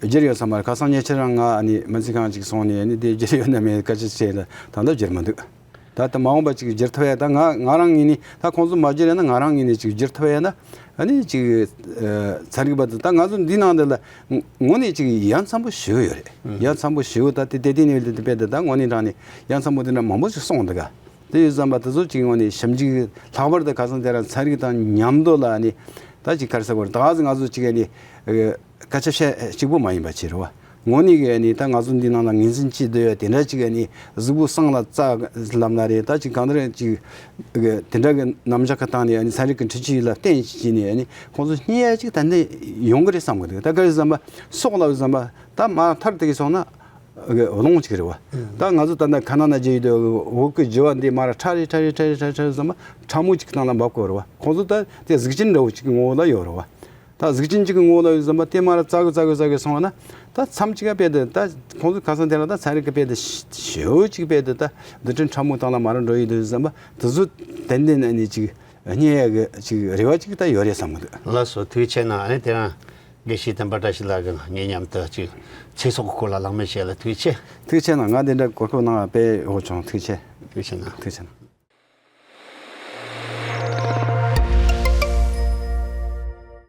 བསྒྱུར་ཡོད་ས་མ་རེད། ཁ་སང་ཉེ་ཆར་རང་ང་ཨ་ནི་སྨན་རྩིས་ཁང་ཅིག་སོང་ནས་ཨ་ནི་དེ་བསྒྱུར་ཡོད་ན་མེད་སྐད་ཆ་བཤད་ལ་ད་ལྟ་བསྒྱུར་མི་འདུག་ད་ལྟ་མ་འོངས་པ་ཅིག་བསྒྱུར་ཐུབ་ཡ། ད་ང་ང་རང་ངོས་ནས་ད་ཁོང་ཚོ་མ་བསྒྱུར་ཡ་ན་ང་རང་ངོས་ནས་ཅིག་བསྒྱུར་ཐུབ་ཡ་ན་ཨ་ནི་ཅིག་ཨ་ཚན་རིག་པ་དེ་ད་ང་ཚོ་འདི་ནང་དེ་ལ་དངོས་གནས་ཅིག་ཡ་མཚན་པོ་ཞེ་པོ་ཡོད་རེད། ཡ་མཚན་པོ་ཞེ་པོ་ད་དེ་དེ་དེ་ནས་དེ་དཔེ་དེ་ད་དངོས་གནས་དྲང་ནས་ཡ་མཚན་པོ་དེ་འདྲ་མང་པོ་ཞིག་གསུངས་འདུག་ག་དེ་ཡོད་ཙམ་པ་དེ་ཚོ་ཅིག་དངོས་གནས་ཞིབ་འཇུག་ལྷག་པར་དུ་ཁ་སང་དེ་རིང་ཚན་རིག་དང་མཉམ་དུ་ལ་ནི་ད་ཅིག་ག་རེ་ཟེར་དགོས་རེད། ད་ག་ཟེ་ང་ཚོ་ཅིག་ནི་སྐད་ཆ་བཤད་གཅིག་པུ་མ་ཡིན་པ་ཅིག་རེད་བ། དངོས་གནས་ཀྱི་ཨ་ནི་ད་ང་ཚོ་འདི་ནང་ལ་ངོས་འཛིན་བྱེད་འདོད་ཡ་དེ་འདྲ་ཅིག་ཨ་ནི་གཟུགས་པོ་སྲང་ལ་བཙའ་ལབ་ན་རེད། ད་ཅིག་གང་ལྟར་ཅིག་དེ་འདྲ་གི་རྣམ་གཞག་གི་སྟེང་ནས་ཨ་ནི་ཚན་རིག་གི་འཕྲུལ་ཆས་ལ་བརྟེན་བྱས་ནས་ཨ་ནི་ཁོང་ཚོ་རྙེད་ཡ་ཅིག་ད་འདི་ཡོང་གི་རེད་བསམ་གི་འདུག་ད་ག་རེ་བསམ་པ་སྲོག་ལ་བསམ་པ་ད་མར་ཐར་དེ་གི་སོང་ན་གི་རླུང་ཅིག་རེད་བ། ད་ང་ཚོ་ད་ལྟ་ཁ་ན་ན་རྒྱལ་ཡུལ་དུ་འོག་གི་ལྗི་བ་འདི་མར་ཁྲ་རེ་ཁྲ་རེ་ཁྲ་རེ་ཁྲ་རེ་བསམ་པ་ཁྲ་མོ་ཅིག་སྟེང་ལ་འབབ་གི་རེད་བ། ཁོང་ཚོ་ད་དེ་གཟུགས་ཅན་འདྲ་བོ་ཅིག་གི་ངོ་བོ་ལ་ཡོད་རེད་བ། ད་གཟུགས་ཅན་གཅིག་གི་ངོ་ལ་ཡོད་ཟིན་པ་དེ་མར་བཙའ་གི་བཙའ་གི་བཙའ་གི་སོང་བ་ན། ད་མཚམས་གཅིག་ག་དཔེ་དེ་ད་ཁོང་ཚོ་ཁ་སང་དེ་ལ་ད་ཚན་རིག་གི་དཔེ་དེ་ཞེ་པོ་གཅིག་དཔེ་དེ་ད་རྡུལ་ཕྲན་ཕྲ་མོ་སྟེང་ལ་མར་འགྲོ་ཡི་འདུག་ཟིན་པ་དེ་ཚོ་ཏན་ཏན་ཨ་ནི་ཅིག་རྙེད་ཡ་གི་ཅིག་རེ་བ་ཅིག་ད་ཡོད་རེད་བསམ་གི་འདུག་ལགས་སོ། ཐུགས་རྗེ་ཆེ་གནང་། ཨ་ནི་དེ་རིང་དགེ་བཤེས་བསྟན་པ་བཀྲ་ཤིས་ལགས་ཀྱིས་ངའི་མཉམ་དུ་ཅིག་ཚེ་སྲོག་གི་སྐོར་ལ་གླེང་མོལ་བྱས་ལ་ཐུགས་རྗེ་ཆེ། ཐུགས་རྗེ་ཆེ་གནང་། ང་དེ་འདྲ་གོ་སྐབས་གནང་བ་དཔེ་ཡག་པོ་བྱུང་། ཐུགས་རྗེ་ཆེ། ཐུགས་རྗེ་ཆེ་གནང་། ཐུགས་རྗེ་ཆེ་གནང་།